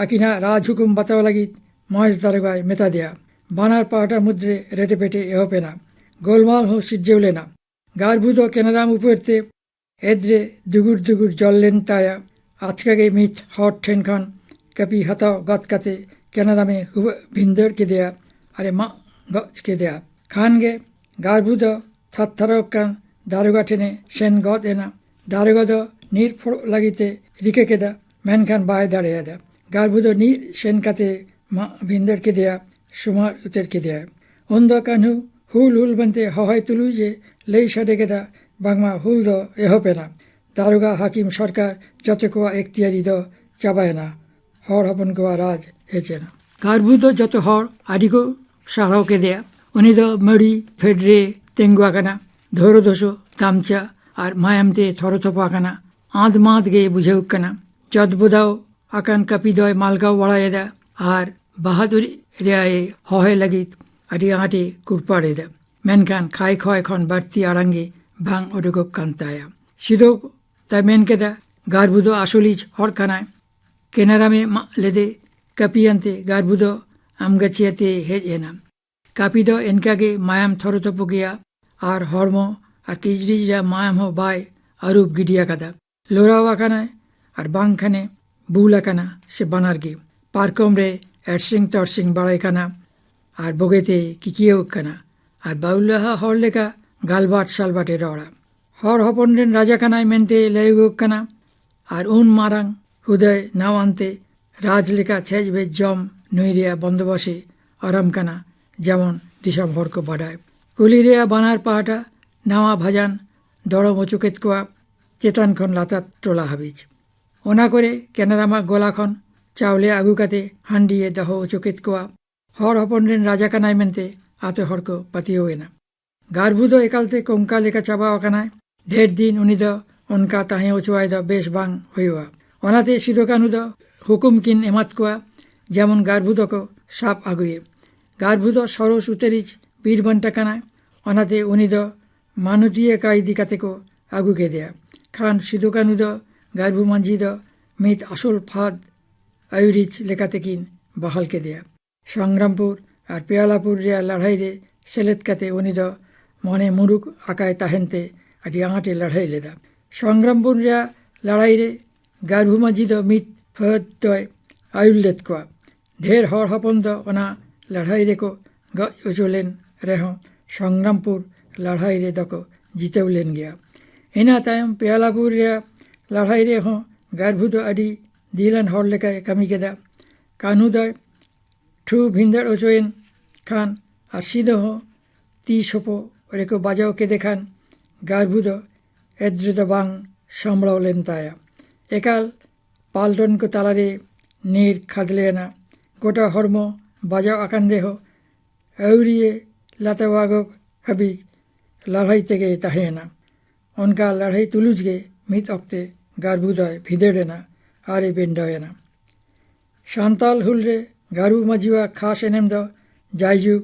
ᱟᱹᱠᱤᱱᱟᱜ ᱨᱟᱡᱽ ᱦᱩᱠᱩᱢ ᱵᱟᱛᱟᱣ ᱞᱟᱹᱜᱤᱫ ᱢᱚᱦᱮᱥ ᱫᱟᱨᱚᱜᱟᱭ ᱢᱮᱛᱟ ᱫᱮᱭᱟ᱾ ᱵᱟᱱᱟᱨ ᱯᱟᱦᱴᱟ ᱢᱩᱫᱽᱨᱮ ᱨᱮᱴᱮᱯᱮᱴᱮ ᱮᱦᱚᱵ ᱮᱱᱟ᱾ ᱜᱳᱞᱢᱟᱞ ᱦᱚᱸ ᱥᱤᱨᱡᱟᱹᱣ ᱞᱮᱱᱟ᱾ ᱜᱟᱨᱵᱷᱩ ᱫᱚ ᱠᱮᱱᱟᱨᱟᱢ ᱩᱯᱟᱹᱨ ᱛᱮ ᱮᱫ ᱨᱮ ᱫᱩᱜᱩᱨ ᱫᱩᱜᱩᱨ ᱡᱚᱞ ᱞᱮᱱ ᱛᱟᱭᱟ᱾ ᱟᱪᱠᱟ ᱜᱮ ᱢᱤᱫ ᱦᱚᱲ ᱴᱷᱮᱱ ᱠᱷᱚᱱ ᱠᱟᱹᱯᱤ ᱦᱟᱛᱟᱣ ᱜᱚᱫ ᱠᱟᱛᱮ ᱠᱮᱱᱟᱨᱟᱢᱮ ᱦᱩᱵᱟᱹᱜ ᱵᱷᱤᱸᱫᱟᱹᱲ ᱠᱮᱫᱮᱭᱟ ᱟᱨᱮ ᱢᱟᱜ ᱜᱚᱡ ᱠᱮᱫᱮᱭᱟ᱾ ᱠᱷᱟᱱ ᱜᱮ ᱜᱟᱨᱵᱷᱩ ᱫᱚ ᱛᱷᱟᱨ ᱛᱷᱟᱨᱚᱜ ᱠᱟᱱ ᱫᱟᱨᱚᱜᱟ ᱴᱷᱮᱱᱮ ᱥᱮᱱ ᱜᱚᱫ ᱮᱱᱟ᱾ ᱫᱟᱨᱚᱜᱟ ᱫᱚ ᱱᱤᱨ ᱯᱷᱚᱲᱚᱜ ᱞᱟᱹᱜᱤᱫ ᱮ ᱨᱤᱠᱟᱹ ᱠᱮᱫᱟ, ᱢᱮᱱᱠᱷᱟᱱ ᱵᱟᱭ ᱫᱟᱲᱮᱭᱟᱫᱟ᱾ ᱜᱟᱨᱵᱷᱩ ᱫᱚ ᱱᱤᱨ ᱥᱮᱱ ᱠᱟᱛᱮ ᱢᱟᱜ ᱵᱷᱤᱸᱫᱟᱹᱲ ᱠᱮᱫᱮᱭᱟ, ᱥᱩᱢᱟᱨ ᱩᱛᱟᱹᱨ ᱠᱮᱫᱮᱭᱟ᱾ ᱩᱱᱫᱚ ᱠᱟᱹᱱᱦᱩ ᱦᱩᱞ ᱦᱩᱞ ᱢᱮᱱᱛᱮ ᱦᱚᱦᱚᱭ ᱛᱩᱞᱩᱡ ᱮ ᱞᱟᱹᱭ ᱥᱟᱰᱮ ᱠᱮᱫᱟ, ᱵᱟᱝᱢᱟ ᱦᱩᱞ ᱫᱚ ᱮᱦᱚᱵ ᱮᱱᱟ᱾ ᱫᱟᱨᱚᱜᱟ, ᱦᱟᱹᱠᱤᱢ, ᱥᱚᱨᱠᱟᱨ ᱡᱚᱛᱚ ᱠᱚᱣᱟᱜ ᱮᱠᱛᱤᱭᱟᱨᱤ ᱫᱚ ᱪᱟᱵᱟᱭᱮᱱᱟ᱾ ᱦᱚᱲ ᱦᱚᱯᱚᱱ ᱠᱚᱣᱟᱜ ᱨᱟᱡᱽ ᱦᱮᱡ ᱮᱱᱟ᱾ ᱜᱟᱨᱵᱷᱩ ᱫᱚ ᱡᱚᱛᱚ ᱦᱚᱲ ᱟᱹᱰᱤ ᱠᱚ ᱥᱟᱨᱦᱟᱣ ᱠᱮᱫᱮᱭᱟ᱾ ᱩᱱᱤ ᱫᱚ ᱢᱟᱹᱲᱤ ᱯᱷᱮᱰ ᱨᱮ ᱛᱤᱸᱜᱩ ᱟᱠᱟᱱᱟ, ᱫᱷᱳᱨᱳ ᱫᱷᱳᱥᱳ ᱜᱟᱢᱪᱷᱟ ᱟᱨ ᱢᱟᱭᱟᱢ ᱛᱮ ᱛᱷᱚᱨᱚ ᱛᱷᱚᱯᱚ ᱟᱠᱟᱱᱟ᱾ ᱟᱸᱫ ᱢᱟᱸᱫ ᱜᱮ ᱵᱩᱡᱷᱟᱹᱣ ᱠᱟᱱᱟ᱾ ᱡᱚᱫ ᱵᱚᱫᱟᱣ ᱟᱠᱟᱱ ᱠᱟᱹᱯᱤ ᱫᱚᱭ ᱢᱟᱞᱜᱟᱣ ᱵᱟᱲᱟᱭᱮᱫᱟ ᱟᱨ ᱵᱟᱦᱟᱫᱩᱨᱤ ᱨᱮᱭᱟᱜ ᱮ ᱦᱚᱦᱚᱭ ᱞᱟᱹᱜᱤᱫ ᱟᱹᱰᱤ ᱟᱸᱴ ᱮ ᱠᱩᱲᱯᱟᱲ ᱮᱫᱟ, ᱢᱮᱱᱠᱷᱟᱱ ᱠᱷᱟᱭ ᱠᱷᱚᱭ ᱠᱷᱚᱱ ᱵᱟᱹᱲᱛᱤ ᱟᱲᱟᱝ ᱜᱮ ᱵᱟᱝ ᱩᱰᱩᱠᱚᱜ ᱠᱟᱱ ᱛᱟᱭᱟ᱾ ᱥᱤᱫᱷᱩ ᱫᱚᱭ ᱢᱮᱱ ᱠᱮᱫᱟ, ᱜᱟᱨᱵᱷᱩ ᱫᱚ ᱟᱥᱚᱞᱤᱡ ᱦᱚᱲ ᱠᱟᱱᱟᱭ᱾ ᱠᱮᱱᱟᱨᱟᱢᱮ ᱢᱟᱜ ᱞᱮᱫᱮ ᱠᱟᱹᱯᱤᱭᱟᱱᱛᱮ ᱜᱟᱨᱵᱷᱩ ᱫᱚ ᱟᱢᱜᱟᱪᱷᱤᱭᱟᱹᱛᱮ ᱦᱮᱡ ᱮᱱᱟ᱾ ᱠᱟᱹᱯᱤ ᱫᱚ ᱮᱱᱠᱟᱜᱮ ᱢᱟᱭᱟᱢ ᱛᱷᱚᱨᱚ ᱛᱚᱯᱚ ᱜᱮᱭᱟ ᱟᱨ ᱦᱚᱲᱢᱚ ᱟᱨ ᱠᱤᱪᱨᱤᱡ ᱨᱮᱭᱟᱜ ᱢᱟᱭᱟᱢ ᱦᱚᱸ ᱵᱟᱭ ᱟᱹᱨᱩᱵ ᱜᱤᱰᱤ ᱟᱠᱟᱫᱟ᱾ ᱞᱚᱨᱟᱣ ᱟᱠᱟᱱᱟᱭ ᱟᱨ ᱵᱟᱝᱠᱷᱟᱱᱮ ᱵᱩᱞ ᱟᱠᱟᱱᱟ ᱥᱮ ᱵᱟᱱᱟᱨ ᱜᱮ᱾ ᱯᱟᱨᱠᱚᱢ ᱨᱮ ᱮᱨᱥᱤᱝ ᱛᱚᱨᱥᱤᱝ ᱵᱟᱲᱟᱭ ᱠᱟᱱᱟ ᱟᱨ ᱵᱚᱜᱮᱛᱮ ᱠᱤᱠᱤᱭᱟᱹᱣ ᱠᱟᱱᱟ ᱟᱨ ᱵᱟᱹᱣᱞᱟᱦᱟ ᱦᱚᱲ ᱞᱮᱠᱟ ᱜᱟᱞᱵᱟᱴ ᱥᱟᱞᱵᱟᱴᱮ ᱨᱚᱲᱟ᱾ ᱦᱚᱲ ᱦᱚᱯᱚᱱ ᱨᱮᱱ ᱨᱟᱡᱟ ᱠᱟᱱᱟᱭ ᱢᱮᱱᱛᱮ ᱞᱟᱹᱭᱚᱜᱚᱜ ᱠᱟᱱᱟ ᱟᱨ ᱩᱱ ᱢᱟᱨᱟᱝ ᱦᱩᱫᱟᱹᱭ ᱱᱟᱣᱟᱱᱛᱮ ᱨᱟᱡᱽ ᱞᱮᱠᱟ ᱪᱷᱮᱡ ᱵᱮᱡ ᱡᱚᱢ ᱱᱩᱭ ᱨᱮᱭᱟᱜ ᱵᱚᱱᱫᱚᱵᱚᱥᱮ ᱟᱨᱟᱢ ᱠᱟᱱᱟ, ᱡᱮᱢᱚᱱ ᱫᱤᱥᱚᱢ ᱦᱚᱲ ᱠᱚ ᱵᱟᱰᱟᱭ᱾ ᱠᱩᱞᱦᱤ ᱨᱮᱭᱟᱜ ᱵᱟᱱᱟᱨ ᱯᱟᱦᱴᱟ ᱱᱟᱣᱟ ᱵᱷᱟᱡᱟᱱ ᱫᱚᱲᱚᱢ ᱚᱪᱚ ᱠᱮᱫ ᱠᱚᱣᱟ, ᱪᱮᱛᱟᱱ ᱠᱷᱚᱱ ᱞᱟᱛᱟᱨ ᱴᱚᱞᱟ ᱦᱟᱹᱵᱤᱡ᱾ ᱚᱱᱟ ᱠᱚᱨᱮ ᱠᱮᱱᱟᱨᱟᱢᱟᱜ ᱜᱚᱞᱟ ᱠᱷᱚᱱ ᱪᱟᱣᱞᱮ ᱟᱹᱜᱩ ᱠᱟᱛᱮ ᱦᱟᱺᱰᱤᱭᱮ ᱫᱚᱦᱚ ᱚᱪᱚ ᱠᱮᱫ ᱠᱚᱣᱟ᱾ ᱦᱚᱲ ᱦᱚᱯᱚᱱ ᱨᱮᱱ ᱨᱟᱡᱟ ᱠᱟᱱᱟᱭ ᱢᱮᱱᱛᱮ ᱟᱛᱳ ᱦᱚᱲ ᱠᱚ ᱯᱟᱹᱛᱭᱟᱹᱣ ᱮᱱᱟ᱾ ᱜᱟᱨᱵᱷᱩ ᱫᱚ ᱮᱠᱟᱞᱛᱮ ᱠᱚᱝᱠᱟ ᱞᱮᱠᱟ ᱪᱟᱵᱟ ᱟᱠᱟᱱᱟᱭ᱾ ᱰᱷᱮᱨ ᱫᱤᱱ ᱩᱱᱤ ᱫᱚ ᱚᱱᱠᱟ ᱛᱟᱦᱮᱸ ᱦᱚᱪᱚᱣᱟᱭ ᱫᱚ ᱵᱮᱥ ᱵᱟᱝ ᱦᱩᱭᱩᱜᱼᱟ᱾ ᱚᱱᱟᱛᱮ ᱥᱤᱫᱩ ᱠᱟᱹᱱᱦᱩ ᱫᱚ ᱦᱩᱠᱩᱢ ᱠᱤᱱ ᱮᱢᱟᱫ ᱠᱚᱣᱟ, ᱡᱮᱢᱚᱱ ᱜᱟᱨᱵᱷᱩ ᱫᱚᱠᱚ ᱥᱟᱵ ᱟᱹᱜᱩᱭᱮ᱾ ᱜᱟᱨᱵᱷᱩ ᱫᱚ ᱥᱚᱨᱚᱥ ᱩᱛᱟᱹᱨᱤᱡ ᱵᱤᱨ ᱵᱟᱱᱴᱟ ᱠᱟᱱᱟᱭ, ᱚᱱᱟᱛᱮ ᱩᱱᱤ ᱫᱚ ᱢᱟᱱᱚᱛᱤᱭᱟᱹ ᱠᱟᱹᱭᱫᱤ ᱠᱟᱛᱮ ᱠᱚ ᱟᱹᱜᱩ ᱠᱮᱫᱮᱭᱟ᱾ ᱠᱷᱟᱱ ᱥᱤᱫᱩ ᱠᱟᱹᱱᱦᱩ ᱫᱚ ᱜᱟᱨᱵᱷᱩ ᱢᱟᱹᱡᱷᱤ ᱫᱚ ᱢᱤᱫ ᱟᱥᱚᱞ ᱯᱷᱟᱫᱽ ᱟᱹᱭᱩᱨᱤᱡ ᱞᱮᱠᱟᱛᱮᱠᱤᱱ ᱵᱟᱦᱟᱞ ᱠᱮᱫᱮᱭᱟ᱾ ᱥᱚᱝᱜᱨᱟᱢᱯᱩᱨ ᱟᱨ ᱯᱮᱭᱟᱞᱟᱯᱩᱨ ᱨᱮᱭᱟᱜ ᱞᱟᱹᱲᱦᱟᱹᱭ ᱨᱮ ᱥᱮᱞᱮᱫ ᱠᱟᱛᱮ ᱩᱱᱤ ᱫᱚ ᱢᱚᱱᱮ ᱢᱩᱨᱩᱠ ᱟᱠᱟᱭ ᱛᱟᱦᱮᱱ ᱛᱮ ᱟᱹᱰᱤ ᱟᱸᱴᱮ ᱞᱟᱹᱲᱦᱟᱹᱭ ᱞᱮᱫᱟ᱾ ᱥᱚᱝᱜᱨᱟᱢᱯᱩᱨ ᱨᱮᱭᱟᱜ ᱞᱟᱹᱲᱦᱟᱹᱭ ᱨᱮ ᱜᱟᱨᱵᱷᱩ ᱢᱟᱹᱡᱷᱤ ᱫᱚ ᱢᱤᱫ ᱯᱷᱟᱹᱫ ᱫᱚᱭ ᱟᱹᱭᱩᱨ ᱞᱮᱫ ᱠᱚᱣᱟ᱾ ᱰᱷᱮᱨ ᱦᱚᱲ ᱦᱚᱯᱚᱱ ᱫᱚ ᱚᱱᱟ ᱞᱟᱹᱲᱦᱟᱹᱭ ᱨᱮᱠᱚ ᱜᱚᱡ ᱦᱚᱪᱚ ᱞᱮᱱ ᱨᱮᱦᱚᱸ ᱥᱚᱝᱜᱨᱟᱢᱯᱩᱨ ᱞᱟᱹᱲᱦᱟᱹᱭ ᱨᱮᱫᱚ ᱠᱚ ᱡᱤᱛᱟᱹᱣ ᱞᱮᱱ ᱜᱮᱭᱟ᱾ ᱤᱱᱟᱹ ᱛᱟᱭᱚᱢ ᱯᱮᱭᱟᱞᱟᱯᱩᱨ ᱨᱮᱭᱟᱜ ᱞᱟᱹᱲᱦᱟᱹᱭ ᱨᱮᱦᱚᱸ ᱜᱟᱨᱵᱷᱩ ᱫᱚ ᱟᱹᱰᱤ ᱫᱤᱞᱟᱱ ᱦᱚᱲ ᱞᱮᱠᱟᱭ ᱠᱟᱹᱢᱤ ᱠᱮᱫᱟ᱾ ᱠᱟᱹᱱᱦᱩ ᱫᱚᱭ ᱴᱷᱩ ᱵᱷᱤᱸᱫᱟᱹᱲ ᱦᱚᱪᱚᱭᱮᱱ ᱠᱷᱟᱱ ᱟᱨ ᱥᱤᱫᱚ ᱦᱚᱸ ᱛᱤ ᱥᱚᱯᱚ ᱨᱮᱠᱚ ᱵᱟᱡᱟᱣ ᱠᱮᱫᱮ ᱠᱷᱟᱱ ᱜᱟᱨᱵᱷᱩ ᱫᱚ ᱮᱫᱽᱨᱮ ᱫᱚ ᱵᱟᱝ ᱥᱟᱢᱵᱲᱟᱣ ᱞᱮᱱ ᱛᱟᱭᱟ᱾ ᱮᱠᱟᱞ ᱯᱟᱞᱴᱚᱱ ᱠᱚ ᱛᱟᱞᱟᱨᱮ ᱧᱤᱨ ᱠᱷᱟᱫᱽᱞᱮᱭᱮᱱᱟ᱾ ᱜᱚᱴᱟ ᱦᱚᱲᱢᱚ ᱵᱟᱡᱟᱣ ᱟᱠᱟᱱ ᱨᱮᱦᱚᱸ ᱟᱹᱣᱨᱤᱭᱮ ᱞᱟᱛᱟᱣᱟᱜᱚᱜ ᱦᱟᱹᱵᱤᱡ ᱞᱟᱹᱲᱦᱟᱹᱭ ᱛᱮᱜᱮᱭ ᱛᱟᱦᱮᱸᱭᱮᱱᱟ᱾ ᱚᱱᱠᱟ ᱞᱟᱹᱲᱦᱟᱹᱭ ᱛᱩᱞᱩᱡ ᱜᱮ ᱢᱤᱫ ᱚᱠᱛᱮ ᱜᱟᱨᱵᱷᱩ ᱫᱚᱭ ᱵᱷᱤᱸᱫᱟᱹᱲ ᱮᱱᱟ ᱟᱨᱮ ᱵᱮᱱᱰᱟᱣ ᱮᱱᱟ᱾ ᱥᱟᱱᱛᱟᱞ ᱦᱩᱞ ᱨᱮ ᱜᱟᱨᱵᱷᱩ ᱢᱟᱹᱡᱷᱤᱣᱟᱜ ᱠᱷᱟᱥ ᱮᱱᱮᱢ ᱫᱚ ᱡᱟᱭᱡᱩᱜᱽ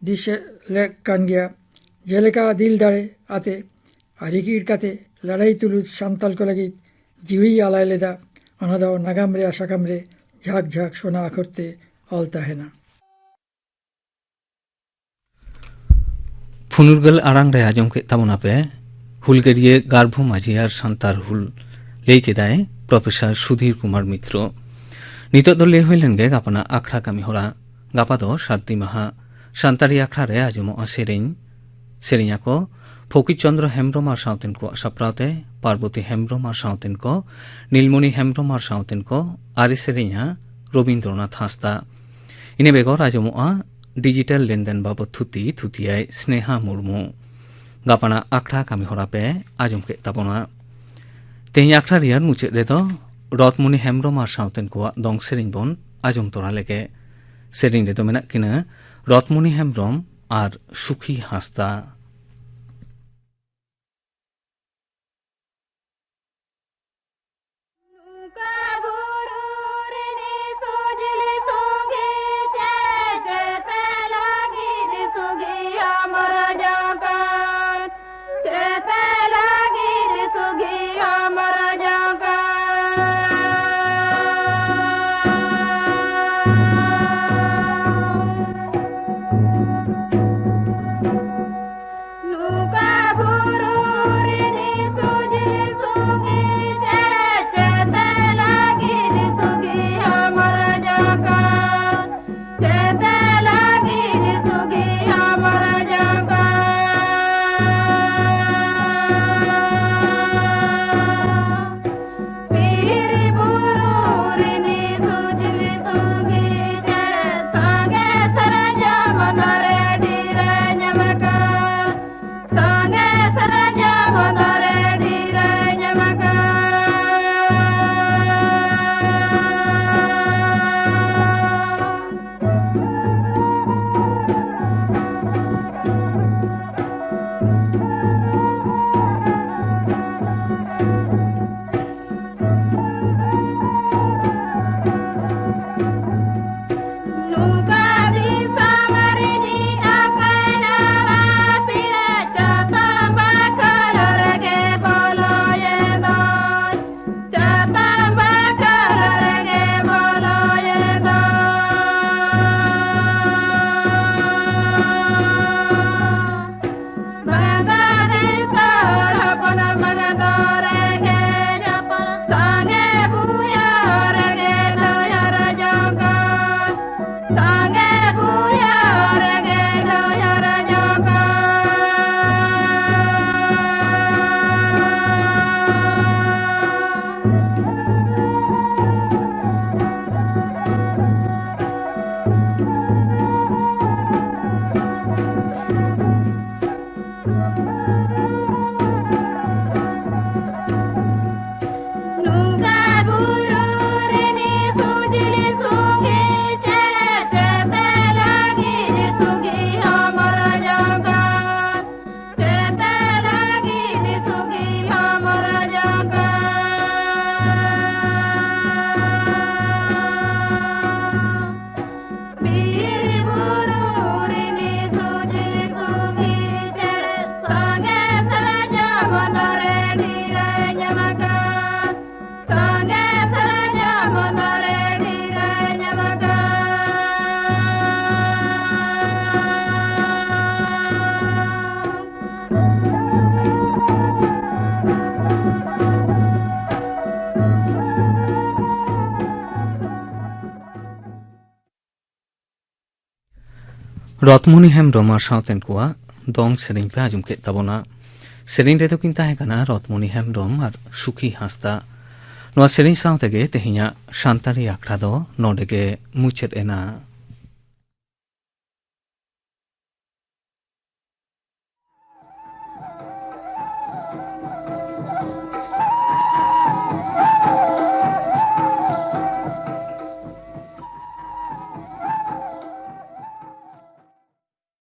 ᱫᱤᱥᱟᱹ ᱞᱮᱠ ᱠᱟᱱ ᱜᱮᱭᱟ᱾ ᱡᱮᱞᱮᱠᱟ ᱫᱤᱞ ᱫᱟᱲᱮ ᱟᱛᱮ ᱟᱨ ᱨᱤᱠᱤᱲ ᱠᱟᱛᱮ ᱞᱟᱹᱲᱦᱟᱹᱭ ᱛᱩᱞᱩᱡ ᱥᱟᱱᱛᱟᱞ ᱠᱚ ᱞᱟᱹᱜᱤᱫ ᱡᱤᱣᱤᱭ ᱟᱞᱟᱭ ᱞᱮᱫᱟ, ᱚᱱᱟ ᱫᱚ ᱱᱟᱜᱟᱢ ᱨᱮᱭᱟᱜ ᱥᱟᱠᱟᱢ ᱨᱮ ᱡᱷᱟᱠ ᱡᱷᱟᱠ ᱥᱚᱱᱟ ᱟᱠᱷᱚᱨ ᱛᱮ ᱚᱞ ᱛᱟᱦᱮᱱᱟ᱾ ᱯᱷᱩᱱᱩᱨᱜᱟᱹᱞ ᱟᱲᱟᱝ ᱨᱮ ᱟᱸᱡᱚᱢ ᱠᱮᱫ ᱛᱟᱵᱚᱱᱟᱯᱮ ᱦᱩᱞᱜᱟᱹᱨᱤᱭᱟᱹ ᱜᱟᱨᱵᱷᱩ ᱢᱟᱹᱡᱷᱤ ᱟᱨ ᱥᱟᱱᱛᱟᱲ ᱦᱩᱞ, ᱞᱟᱹᱭ ᱠᱮᱫᱟᱭ ᱯᱨᱚᱯᱷᱮᱥᱚᱨ ᱥᱩᱫᱷᱤᱨ ᱠᱩᱢᱟᱨ ᱢᱤᱛᱨᱚ᱾ ᱱᱤᱛᱚᱜ ᱫᱚ ᱞᱟᱹᱭ ᱦᱩᱭ ᱞᱮᱱ ᱜᱮ ᱜᱟᱯᱟᱱᱟᱜ ᱟᱠᱷᱲᱟ ᱠᱟᱹᱢᱤ ᱦᱚᱨᱟ᱾ ᱜᱟᱯᱟ ᱫᱚ ᱥᱟᱹᱨᱫᱤ ᱢᱟᱦᱟ᱾ ᱥᱟᱱᱛᱟᱲᱤ ᱟᱠᱷᱲᱟ ᱨᱮ ᱟᱸᱡᱚᱢᱚᱜᱼᱟ ᱥᱮᱨᱮᱧ᱾ ᱥᱮᱨᱮᱧ ᱟᱠᱚ ᱯᱷᱚᱠᱤᱨ ᱪᱚᱸᱫᱽᱨᱚ ᱦᱮᱢᱵᱽᱨᱚᱢ ᱟᱨ ᱥᱟᱶᱛᱮᱱ ᱠᱚᱣᱟᱜ ᱥᱟᱯᱲᱟᱣ ᱛᱮ ᱯᱟᱨᱵᱚᱛᱤ ᱦᱮᱢᱵᱽᱨᱚᱢ ᱟᱨ ᱥᱟᱶᱛᱮᱱ ᱠᱚ, ᱱᱤᱞᱢᱚᱱᱤ ᱦᱮᱢᱵᱽᱨᱚᱢ ᱟᱨ ᱥᱟᱶᱛᱮᱱ ᱠᱚ, ᱟᱨᱮ ᱥᱮᱨᱮᱧᱟ ᱨᱚᱵᱤᱱᱫᱨᱚᱱᱟᱛᱷ ᱦᱟᱸᱥᱫᱟ᱾ ᱤᱱᱟᱹ ᱵᱮᱜᱚᱨ ᱟᱸᱡᱚᱢᱚᱜᱼᱟ ᱰᱤᱡᱤᱴᱟᱞ ᱞᱮᱱᱫᱮᱱ ᱵᱟᱵᱚᱫ ᱛᱷᱩᱛᱤ, ᱛᱷᱩᱛᱤᱭᱟᱭ ᱥᱱᱮᱦᱟ ᱢᱩᱨᱢᱩ᱾ ᱜᱟᱯᱟᱱᱟᱜ ᱟᱠᱷᱲᱟ ᱠᱟᱹᱢᱤ ᱦᱚᱨᱟ ᱯᱮ ᱟᱸᱡᱚᱢ ᱠᱮᱫ ᱛᱟᱵᱚᱱᱟ᱾ ᱛᱮᱦᱮᱧ ᱟᱠᱷᱲᱟ ᱨᱮᱭᱟᱜ ᱢᱩᱪᱟᱹᱫ ᱨᱮᱫᱚ ᱨᱚᱛᱢᱩᱱᱤ ᱦᱮᱢᱵᱽᱨᱚᱢ ᱟᱨ ᱥᱟᱶᱛᱮᱱ ᱠᱚᱣᱟᱜ ᱫᱚᱝ ᱥᱮᱨᱮᱧ ᱵᱚᱱ ᱟᱸᱡᱚᱢ ᱛᱚᱨᱟ ᱞᱮᱜᱮ᱾ ᱥᱮᱨᱮᱧ ᱨᱮᱫᱚ ᱢᱮᱱᱟᱜ ᱠᱤᱱᱟ ᱨᱚᱛᱢᱩᱱᱤ ᱦᱮᱢᱵᱽᱨᱚᱢ ᱟᱨ ᱥᱩᱠᱷᱤ ᱦᱟᱸᱥᱫᱟ᱾ ᱨᱚᱛᱢᱚᱱᱤ ᱦᱮᱢᱵᱽᱨᱚᱢ ᱟᱨ ᱥᱟᱶᱛᱮᱱ ᱠᱚᱣᱟᱜ ᱫᱚᱝ ᱥᱮᱨᱮᱧ ᱯᱮ ᱟᱸᱡᱚᱢ ᱠᱮᱫ ᱛᱟᱵᱚᱱᱟ᱾ ᱥᱮᱨᱮᱧ ᱨᱮᱫᱚ ᱠᱤᱱ ᱛᱟᱦᱮᱸ ᱠᱟᱱᱟ ᱨᱚᱛᱢᱚᱱᱤ ᱦᱮᱢᱵᱽᱨᱚᱢ ᱟᱨ ᱥᱩᱠᱷᱤ ᱦᱟᱸᱥᱫᱟ᱾ ᱱᱚᱣᱟ ᱥᱮᱨᱮᱧ ᱥᱟᱶ ᱛᱮᱜᱮ ᱛᱮᱦᱮᱧᱟᱜ ᱥᱟᱱᱛᱟᱲᱤ ᱟᱠᱷᱲᱟ ᱫᱚ ᱱᱚᱰᱮ ᱜᱮ ᱢᱩᱪᱟᱹᱫ ᱮᱱᱟ᱾